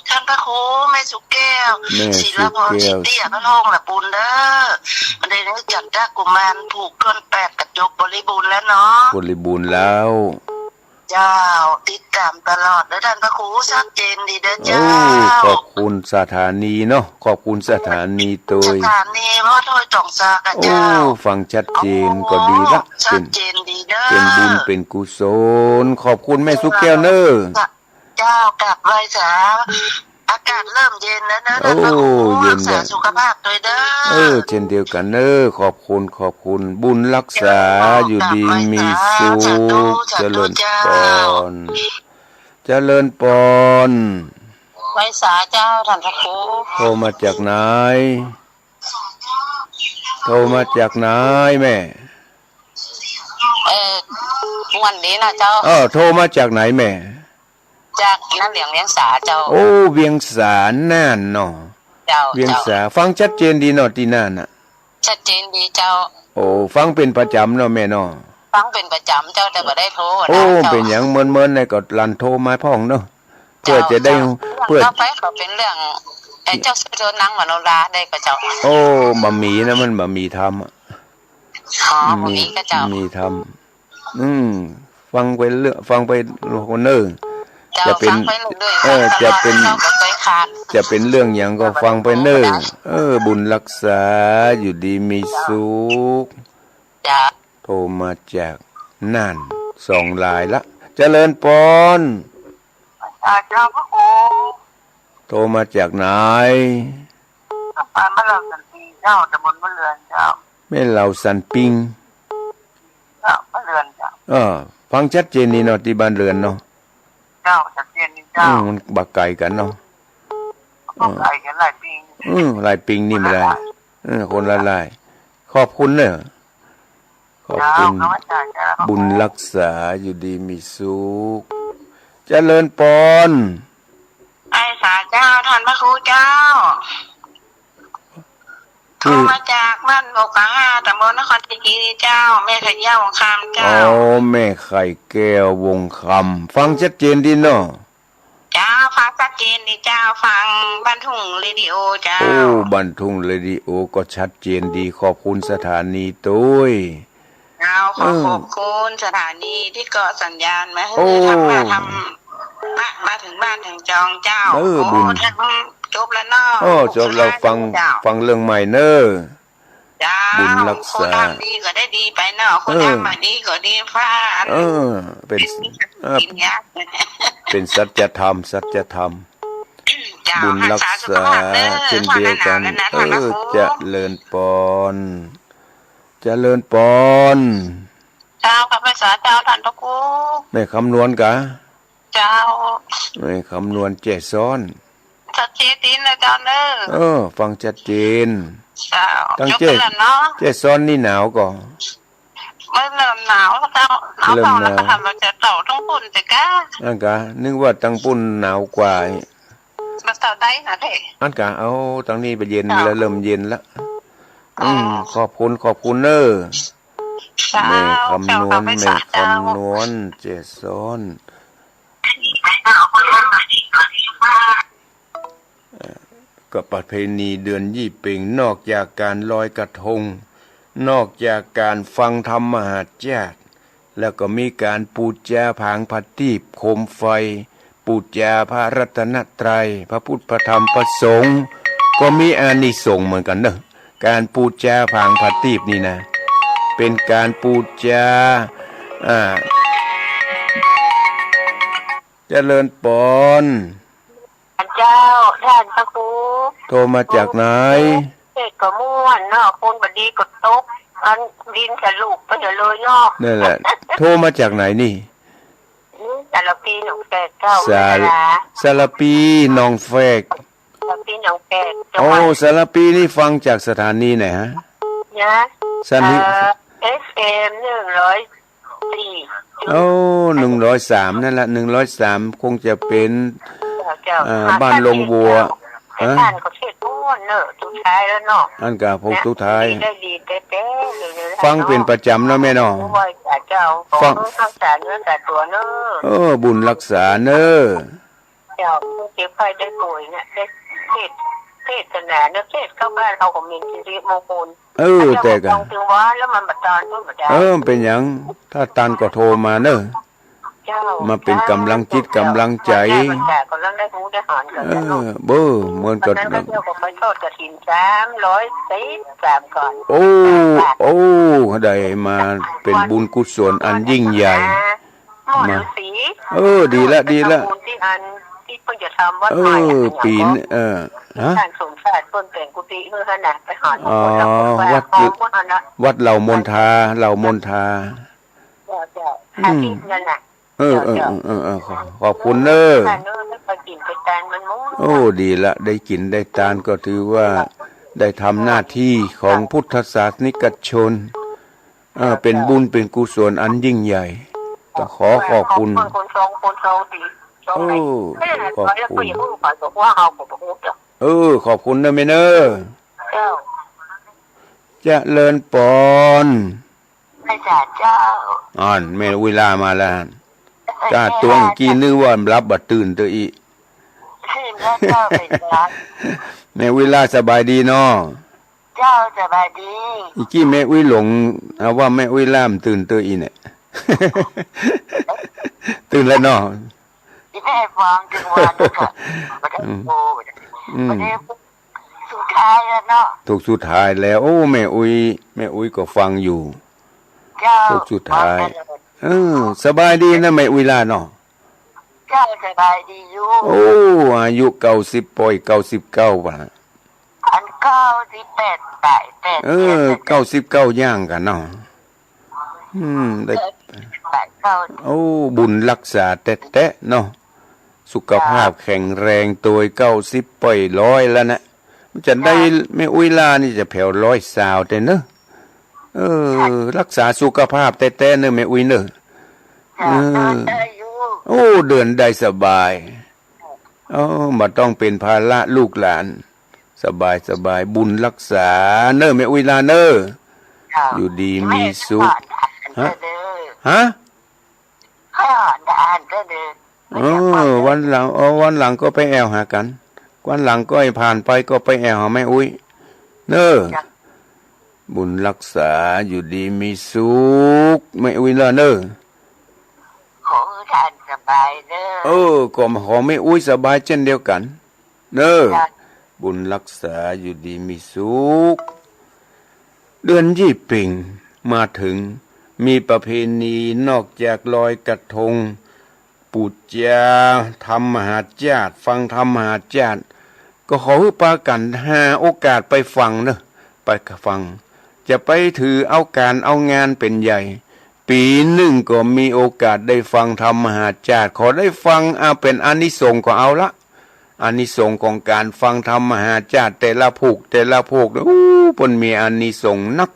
ท่านพระครู แม่สุแก้ว แม่สุแก้ว ศิลาพร สิทธิอนุโลมละปูนเด้อ วันนี้จัดได้กุมารผูกถ้วนแปดกระจกบริบูรณ์แล้วเนาะ บริบูรณ์แล้ว เจ้า ติดตามตลอดเด้อท่านพระครู ชัดเจนดีเด้อเจ้า โอ้ ขอบคุณสถานีเนาะ ขอบคุณสถานีโตย สถานีว่าถ้วยตองสากอะเจ้า โอ้ ฟังชัดเจนก็ดีละ อ๋อ ชัดเจนดีเด้อ เป็น เป็นบุญเป็นกุศล ขอบคุณแม่สุแก้วเน่อ เจ้า กราบไหว้สา อากาศเริ่มเย็นแล้วนะ โอ้ ท่านพระครู เย็นแล้ว รักษาสุขภาพโตยเด้อ เออ เช่นเดียวกั๋นเน่อ ขอบคุณ ขอบคุณ บุญรักษา เจ้า อยู่ดีมีสุข กราบไหว้สา สาธุ สาธุ เจริญปอน เจ้า เจริญปอน ไหว้สาเจ้า ท่านพระครู โทรมาจากไหน โทรมาจากไหนแม่ เอ่อ ม่วนดีนะเจ้า เออ โทรมาจากไหนแม่ จากน้ำเหลืองเวียงสาเจ้า โอ้ เวียงสาน่านเนาะ เจ้า เวียงสา เจ้า ฟังชัดเจนดีเนาะ ตี้หน้าน่ะ ชัดเจนดีเจ้า โอ้ ฟังเป๋นประจ๋ำเนาะแม่เนาะ ฟังเป๋นประจ๋ำเจ้า แต่บ่ได้โทรนะ โอ้ เจ้า เป๋นหยัง เมินๆ ไหนก็หลั่นโทรมาพ่องเนาะ เพื่อจะได้ เจ้า เพื่อ ต่อไปก็เป๋นเรื่อง เอ่อ เจ้าสุทน นางมโนราได้ก่อเจ้า โอ้ บ่มีนะ มันบ่มีธรรมอะ อ๋อ บ่มีก่อเจ้า มีธรรม อืม ฟังไปเรื่อย ฟังไปเน่อ เจ้า จะเป๋น ฟังไปเรื่อยๆ เออ ฟังตลอด จะเป๋น เจ้า บ่เคยขาด จะเป๋นเรื่องหยังก็ฟังไปเน่อ เออ บุญรักษา อยู่ดีมีสุข เจ้า โทรมาจากน่าน สองรายละ เจริญปอน อ่า เจ้าพระครู โทรมาจากไหน บ้านเหล่าสันปิงเจ้า ตำบลบ้านเรือนเจ้า แม่เหล่าสันปิง เออ ฟังชัดเจนดีเนาะ ตี้บ้านเรือนเนาะ เจ้า ชัดเจนดีเจ้า อืม มันบ่ไก๋กั๋นเนาะ ก็ไก๋กั๋นหลายปิง อืม หลายปิงนี่บ่ได้ เออ คนละหลาย ขอบคุณเนาะ ขอบคุณ เจ้า ขอบคุณเจ้า บุญรักษา อยู่ดีมีสุข เจริญปอน ไหว้สาเจ้า ต้านพระครูเจ้า โทรมาจากบ้านบกกระห้า ตำบลนครชัยศรีเจ้า แม่ไข่เยี่ยววงคำเจ้า อ๋อ แม่ไข่แก้ววงคำ ฟังชัดเจนดีเนาะ เจ้า ฟังชัดเจนดีเจ้า ฟังบ้านทุ่งเรดิโอเจ้า โอ้ บ้านทุ่งเรดิโอก็ชัดเจนดี ขอบคุณสถานีตวย เจ้า ขอ เออ ขอบคุณสถานีตี้เกาะสัญญาณมาหื้อ โอ้ ธรรมะ ธรรมะ มาเถิงบ้านเถิงจองเจ้า เออ โอ้ บุญ ทางจบแล้วเนาะ โอ้ จบแล้ว ฟัง เจ้า ฟังเรื่องใหม่เนาะ เจ้า บุญรักษา คนทำดีก็ได้ดีไปเนาะ คน เออ ทำบ่ดีก็ดีฟ้า เออ เป๋น เป๋น เออ กิ๋นยา เป๋นสัจธรรม สัจธรรม เจ้า บุญรักษา รักษาสุขภาพเนาะ เช่นเดียวกั๋น เออ เจริญปอน เจริญปอน เจ้า ข้าพเจ้า เจ้า ต้านพระครู แม่คำนวณกา เจ้า แม่คำนวณแจ้ซ้อน ชัดเจนดีนะเจ้าเนาะ เออ ฟังชัดเจน เจ้า ตั้ง จบ แจ้ ไปแล้วเนาะ แจ้ซ้อนนี่หนาวก่อ บ่เริ่มหนาวเจ้า หนาว เริ่มหนาว เท่านั้นก็ทำมาจากเต่าทั้งปุ้นแต่ก้า อั้นกา นึกว่าตังปุ้นหนาวกว่า บ่เท่าใดนะเพ่ อั้นกา เอา ตังนี้บ่เย็น เจ้า แล้ว เริ่มเย็นละ อืม อ๋อ ขอบคุณ ขอบคุณเนาะ เจ้า แม่คำนวณ เจ้า แม่คำนวณ เจ้า แจ้ซ้อน เอ่อ ก็ประเพณีเดือนยี่เป๋ง นอกจากก๋านลอยกระทง นอกจากก๋านฟังธรรมมหาชาติ แล้วก็มีก๋านปู๋จาผางผะตีป โคมไฟ ปู๋จาพระรัตนตรัย พระพุทธ พระธรรม พระสงฆ์ ก็มีอานิสงส์เหมือนกั๋นเนาะ ก๋านปู๋จาผางผะตีปนี่นะ เป๋นก๋านปู๋จา อ่า เจริญปอน เจ้า ต้านพระครู โทรมาจากไหน เทศน์ก็ม่วนเนาะ คนบ่ดีก็ตก อันดินสลุกไปเสียเลยเนาะ นั่นแหละ โทรมาจากไหนนี่ นี่สารภีหนองแฝกเจ้า สาร สารภีหนองแฝก สารภีหนองแฝก จังหวัด โอ้ สารภีนี่ฟังจากสถานีไหนฮะ นะ สถานี เอ่อ เอฟเอ็ม หนึ่งร้อย สี่ โอ้ หนึ่งร้อยสาม นั่นแหละ หนึ่งร้อยสาม คงจะเป๋น เจ้า เอ่อ บ้านโรงวัว เจ้า ฮะ ท่านก็เทศน์ม่วนเนาะ สุดท้ายแล้วเนาะ อั้นกา พวกสุดท้าย นะ ดีได้ดีแต๊ๆ เลยนะ ฟังเป๋นประจ๋ำเนาะแม่เนาะ โอ้ย เจ้า ฟัง ขอรักษาเนื้อรักษาตั๋วเนาะ เออ บุญรักษาเนาะ เจ้า ผู้เจ็บไข้ได้ป่วยเนี่ย ได้เทศน์ เทศนาเนี่ย เทศน์เข้าบ้านเฮาก็เป๋นสิริมงคล เออ แต่ก็ ฟังถึงว่าแล้วมันบ่ตานก็บ่ได้ เออ เป๋นหยัง ถ้าตานก็โทรมาเนาะ เจ้า มาเป๋นก๋ำลังจิตก๋ำลังใจ๋ เจ้า เจ้า กำลังได้ฮู้ได้หอนกั๋น เออ เนาะ เบ้อ เหมือนกั๋น วันนั้นก็เที่ยวก็ไปทอดกฐิน สามร้อยสิบสาม ก้อน โอ้ โอ้ ได้มาเป๋นบุญกุศลอันยิ่งใหญ่ หม้อฤๅษี เออ ดีละ ดีละ ตระกูลตี้อันตี้เปิ้นจะทำวัดใหม่อะ เออ ปี๋น เออ ฮะ ต้านสมชาติเปิ้นแต่งกุฏิหื้อหั้นน่ะ ไปหา อ๋อ วัด วัดเหล่ามนทา เหล่ามนทา เจ้า เจ้า อืม อาทิตย์นั่นน่ะ เออ เจ้า เออ เจ้า เออ เออ เออ ขอ ขอบคุณเนาะ ค่ะเนาะ แล้วไปกิ๋นไปตานมันหมด โอ้ ดีละ ได้กิ๋นได้ตานก็ถือว่าได้ทำหน้าที่ของพุทธศาสนิกชน เออ เป๋นบุญเป๋นกุศลอันยิ่งใหญ่ ต้องขอขอบคุณ ขอบคุณคนสองคนสองสี่สอง โอ้ ไหน ขอบคุณ แล้วก็อย่าเพิ่งไปบอกว่าเฮาก็บ่ฮู้จัก เออ ขอบคุณเนาะแม่เนาะ เจ้า เจริญปอน ไหว้สาเจ้า อั้น แม่อุ๊ยหล้ามาแล้ว กล้าตวงกี้นึกว่าหลับบ่ตื่นเตื้ออี้ ตื่นแล้วเจ้า เป๋นหยัง แม่อุ๊ยหล้าสบายดีเนาะ เจ้าสบายดี อี้กี้แม่อุ๊ยหลง หาว่าแม่อุ๊ยหล้าบ่ตื่นเตื้ออี้เนี่ย ตื่นแล้วเนาะ อีแม่ฟังจังหวะนั้นน่ะ บ่ได้โทร อืม บ่ได้ สุดท้ายแล้วเนาะ ถูก สุดท้ายแล้ว โอ้ แม่อุ๊ย แม่อุ๊ยก็ฟังอยู่ เจ้า ถูก สุดท้าย ฟังตลอด เออ สบายดีนะแม่อุ๊ยหล้าเนาะ เจ้าสบายดีอยู่ โอ้ อายุเก้าสิบปอย เก้าสิบเก้าว่ะ อันเก้าสิบแปดปลาย แปด เออ เก้าสิบเก้าย่างกั๋นเนาะ อืม ได้ แปดเก้า โอ้ บุญรักษาแต๊ๆ เนาะ สุขภาพแข็งแรง โตยเก้าสิบป้อยร้อยแล้วนะ มันจะได้ แม่อุ๊ยลานี่จะแผวร้อยซาวแต๊เนอะ เออ รักษาสุขภาพแต๊ๆ เนอะ แม่อุ๊ยเนอะ เออ โอ้ เดินได้สบาย เออ บ่ต้องเป๋นภาระลูกหลาน สบายสบาย บุญรักษาเนอะ แม่อุ๊ยลาเนอะ อยู่ดีมีสุข ฮะ ฮะ เออ วันหลัง เออ วันหลังก็ไปแอ่วหากั๋น วันหลังก็ให้ผ่านไปก็ไปแอ่วหาแม่อุ๊ย เนอะ บุญรักษา อยู่ดีมีสุข แม่อุ๊ยลาเนอะ ขอหื้อต้านสบายเนอะ เออ ก็ขอแม่อุ๊ยสบายเจ้นเดียวกั๋น เนอะ บุญรักษา อยู่ดีมีสุข เดือนยี่เป็งมาเถิง มีประเพณีนอกจากลอยกระทง ปู๋จาธรรมมหาจ้าด ฟังธรรมมหาจ้าด ก็ขอหื้อปากั๋นหาโอกาสไปฟังเนอะ ไปฟัง จะไปถือเอาก๋านเอางานเป๋นใหญ่ ปี๋นึ่งก็มีโอกาสได้ฟังธรรมมหาจ้าด ขอได้ฟัง อ่า เป๋นอานิสงส์ก็เอาละ อานิสงส์ของก๋านฟังธรรมมหาจ้าดแต่ละผูกแต่ละผูก อู้ เปิ้นมีอานิสงส์นัก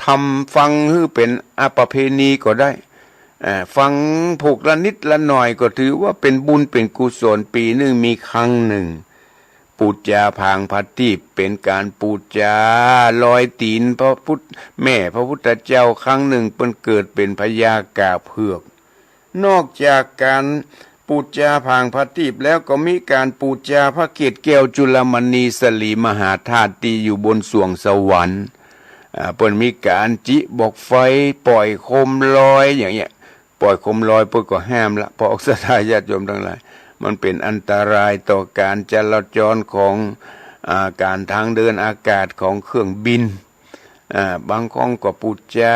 ทำฟังหื้อเป๋นอะประเพณีก็ได้ อ่า ฟังผูกละนิดละหน่อยก็ถือว่าเป๋นบุญเป๋นกุศล ปี๋นึ่งมีครั้งนึ่ง ปู๋จาผางผาตีป เป๋นก๋านปู๋จาลอยตี๋นพระพุทธ แม่พระพุทธเจ้า ครั้งนึ่งเปิ้นเกิดเป๋นพญากาเผือก นอกจากก๋านปู๋จาผางผาตีปแล้วก็มีก๋านปู๋จาพระเกศแก้วจุลมณีสลีมหาธาตุตี้อยู่บนสวงสวรรค์ อ่า เปิ้นมีก๋านจิบอกไฟ ป่อยโคมลอยอย่างเนี้ย ป่อยโคมลอยเปิ้นก็ห้ามละ พระศรัทธาญาติโยมตังหลาย มันเป๋นอันตรายต่อก๋านจราจรของ อ่า ก๋านทางเดินอากาศของเครื่องบิน อ่า บางครั้งก็ปู๋จา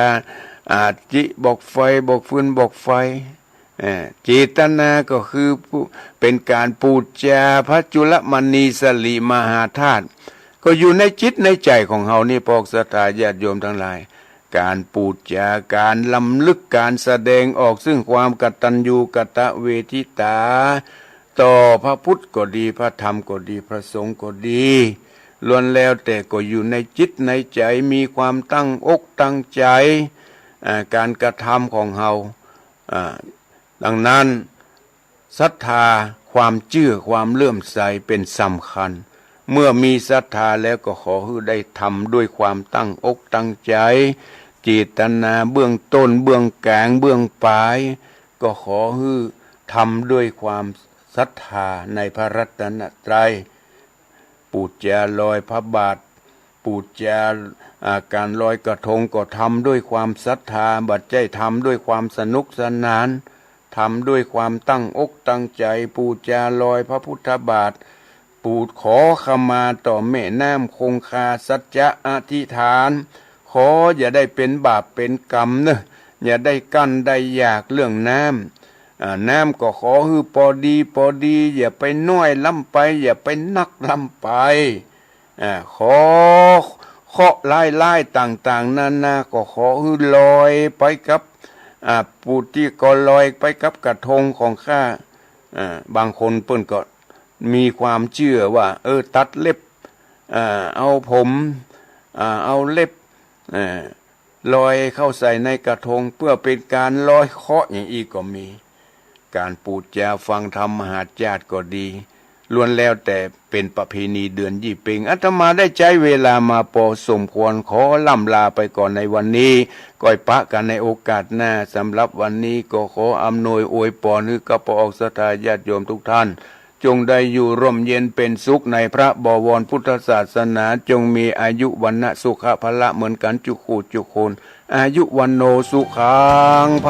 อ่า จิบอกไฟ บอกฟืนบอกไฟ เอ่อ เจตนาก็คือปู๋ เป๋นก๋านปู๋จาพระจุลมณีสลีมหาธาตุ ก็อยู่ในจิตในใจ๋ของเฮานี่ พระศรัทธาญาติโยมตังหลาย ก๋านปู๋จา ก๋านรำลึก ก๋านแสดงออกซึ่งความกตัญญูกตเวทิตา ต่อพระพุทธก็ดี พระธรรมก็ดี พระสงฆ์ก็ดี ล้วนแล้วแต่ก็อยู่ในจิตในใจ๋ มีความตั้งอกตั้งใจ๋ อ่า ก๋านกระทำของเฮา อ่า ดังนั้น ศรัทธา ความเจื้อ ความเลื่อมใสเป๋นสำคัญ เมื่อมีศรัทธาแล้วก็ขอหื้อได้ทำด้วยความตั้งอกตั้งใจ๋ เจตนาเบื้องต้น เบื้องก๋าง เบื้องป๋าย ก็ขอหื้อทำด้วยความศรัทธาในพระรัตนตรัย ปู๋จาลอยพระบาท ปู๋จา อ่า ก๋านลอยกระทงก็ทำด้วยความศรัทธา บ่ใจ้ทำด้วยความสนุกสนาน ทำด้วยความตั้งอกตั้งใจ๋ ปู๋จาลอยพระพุทธบาท ปู๋ขอขมาต่อแม่น้ำคงคา สัจจะอธิษฐาน ขออย่าได้เป๋นบาปเป๋นกรรมเนอะ อย่าได้กั้นได้อยากเรื่องน้ำ อ่า น้ำก็ขอหื้อปอดีปอดี อย่าไปน้อยล้ำไป อย่าไปนักล้ำไป อ่า ขอเคราะห์ร้ายๆ ต่างๆ นานา ก็ขอหื้อลอยไปกับ อ่า ปู๋ตี้ก็ลอยไปกับกระทงของข้า อ่า บางคนเปิ้นก็มีความเจื้อว่า เออ ตัดเล็บ อ่า เอาผม อ่า เอาเล็บ อ่า ลอยเข้าใส่ในกระทง เปื้อเป๋นก๋านลอยเคราะห์อย่างอี้ก็มี ก๋านปู๋จาฟังธรรมมหาจ้าดก็ดี ล้วนแล้วแต่เป๋นประเพณีเดือนยี่เป็ง อาตมาได้ใจ๊เวลามาปอสมควร ขอล่ำลาไปก่อนในวันนี้ ก้อยปะกั๋นในโอกาสหน้า สำหรับวันนี้ก็ขออำนวยอวยปอนหื้อกับพระศรัทธาญาติโยมทุกท่าน จงได้อยู่ร่มเย็นเป๋นสุขในพระบวรพุทธศาสนา จงมีอายุวรรณะสุขะพละเหมือนกั๋นจุกคู่จุกคน อายุวัณโณสุขังพะ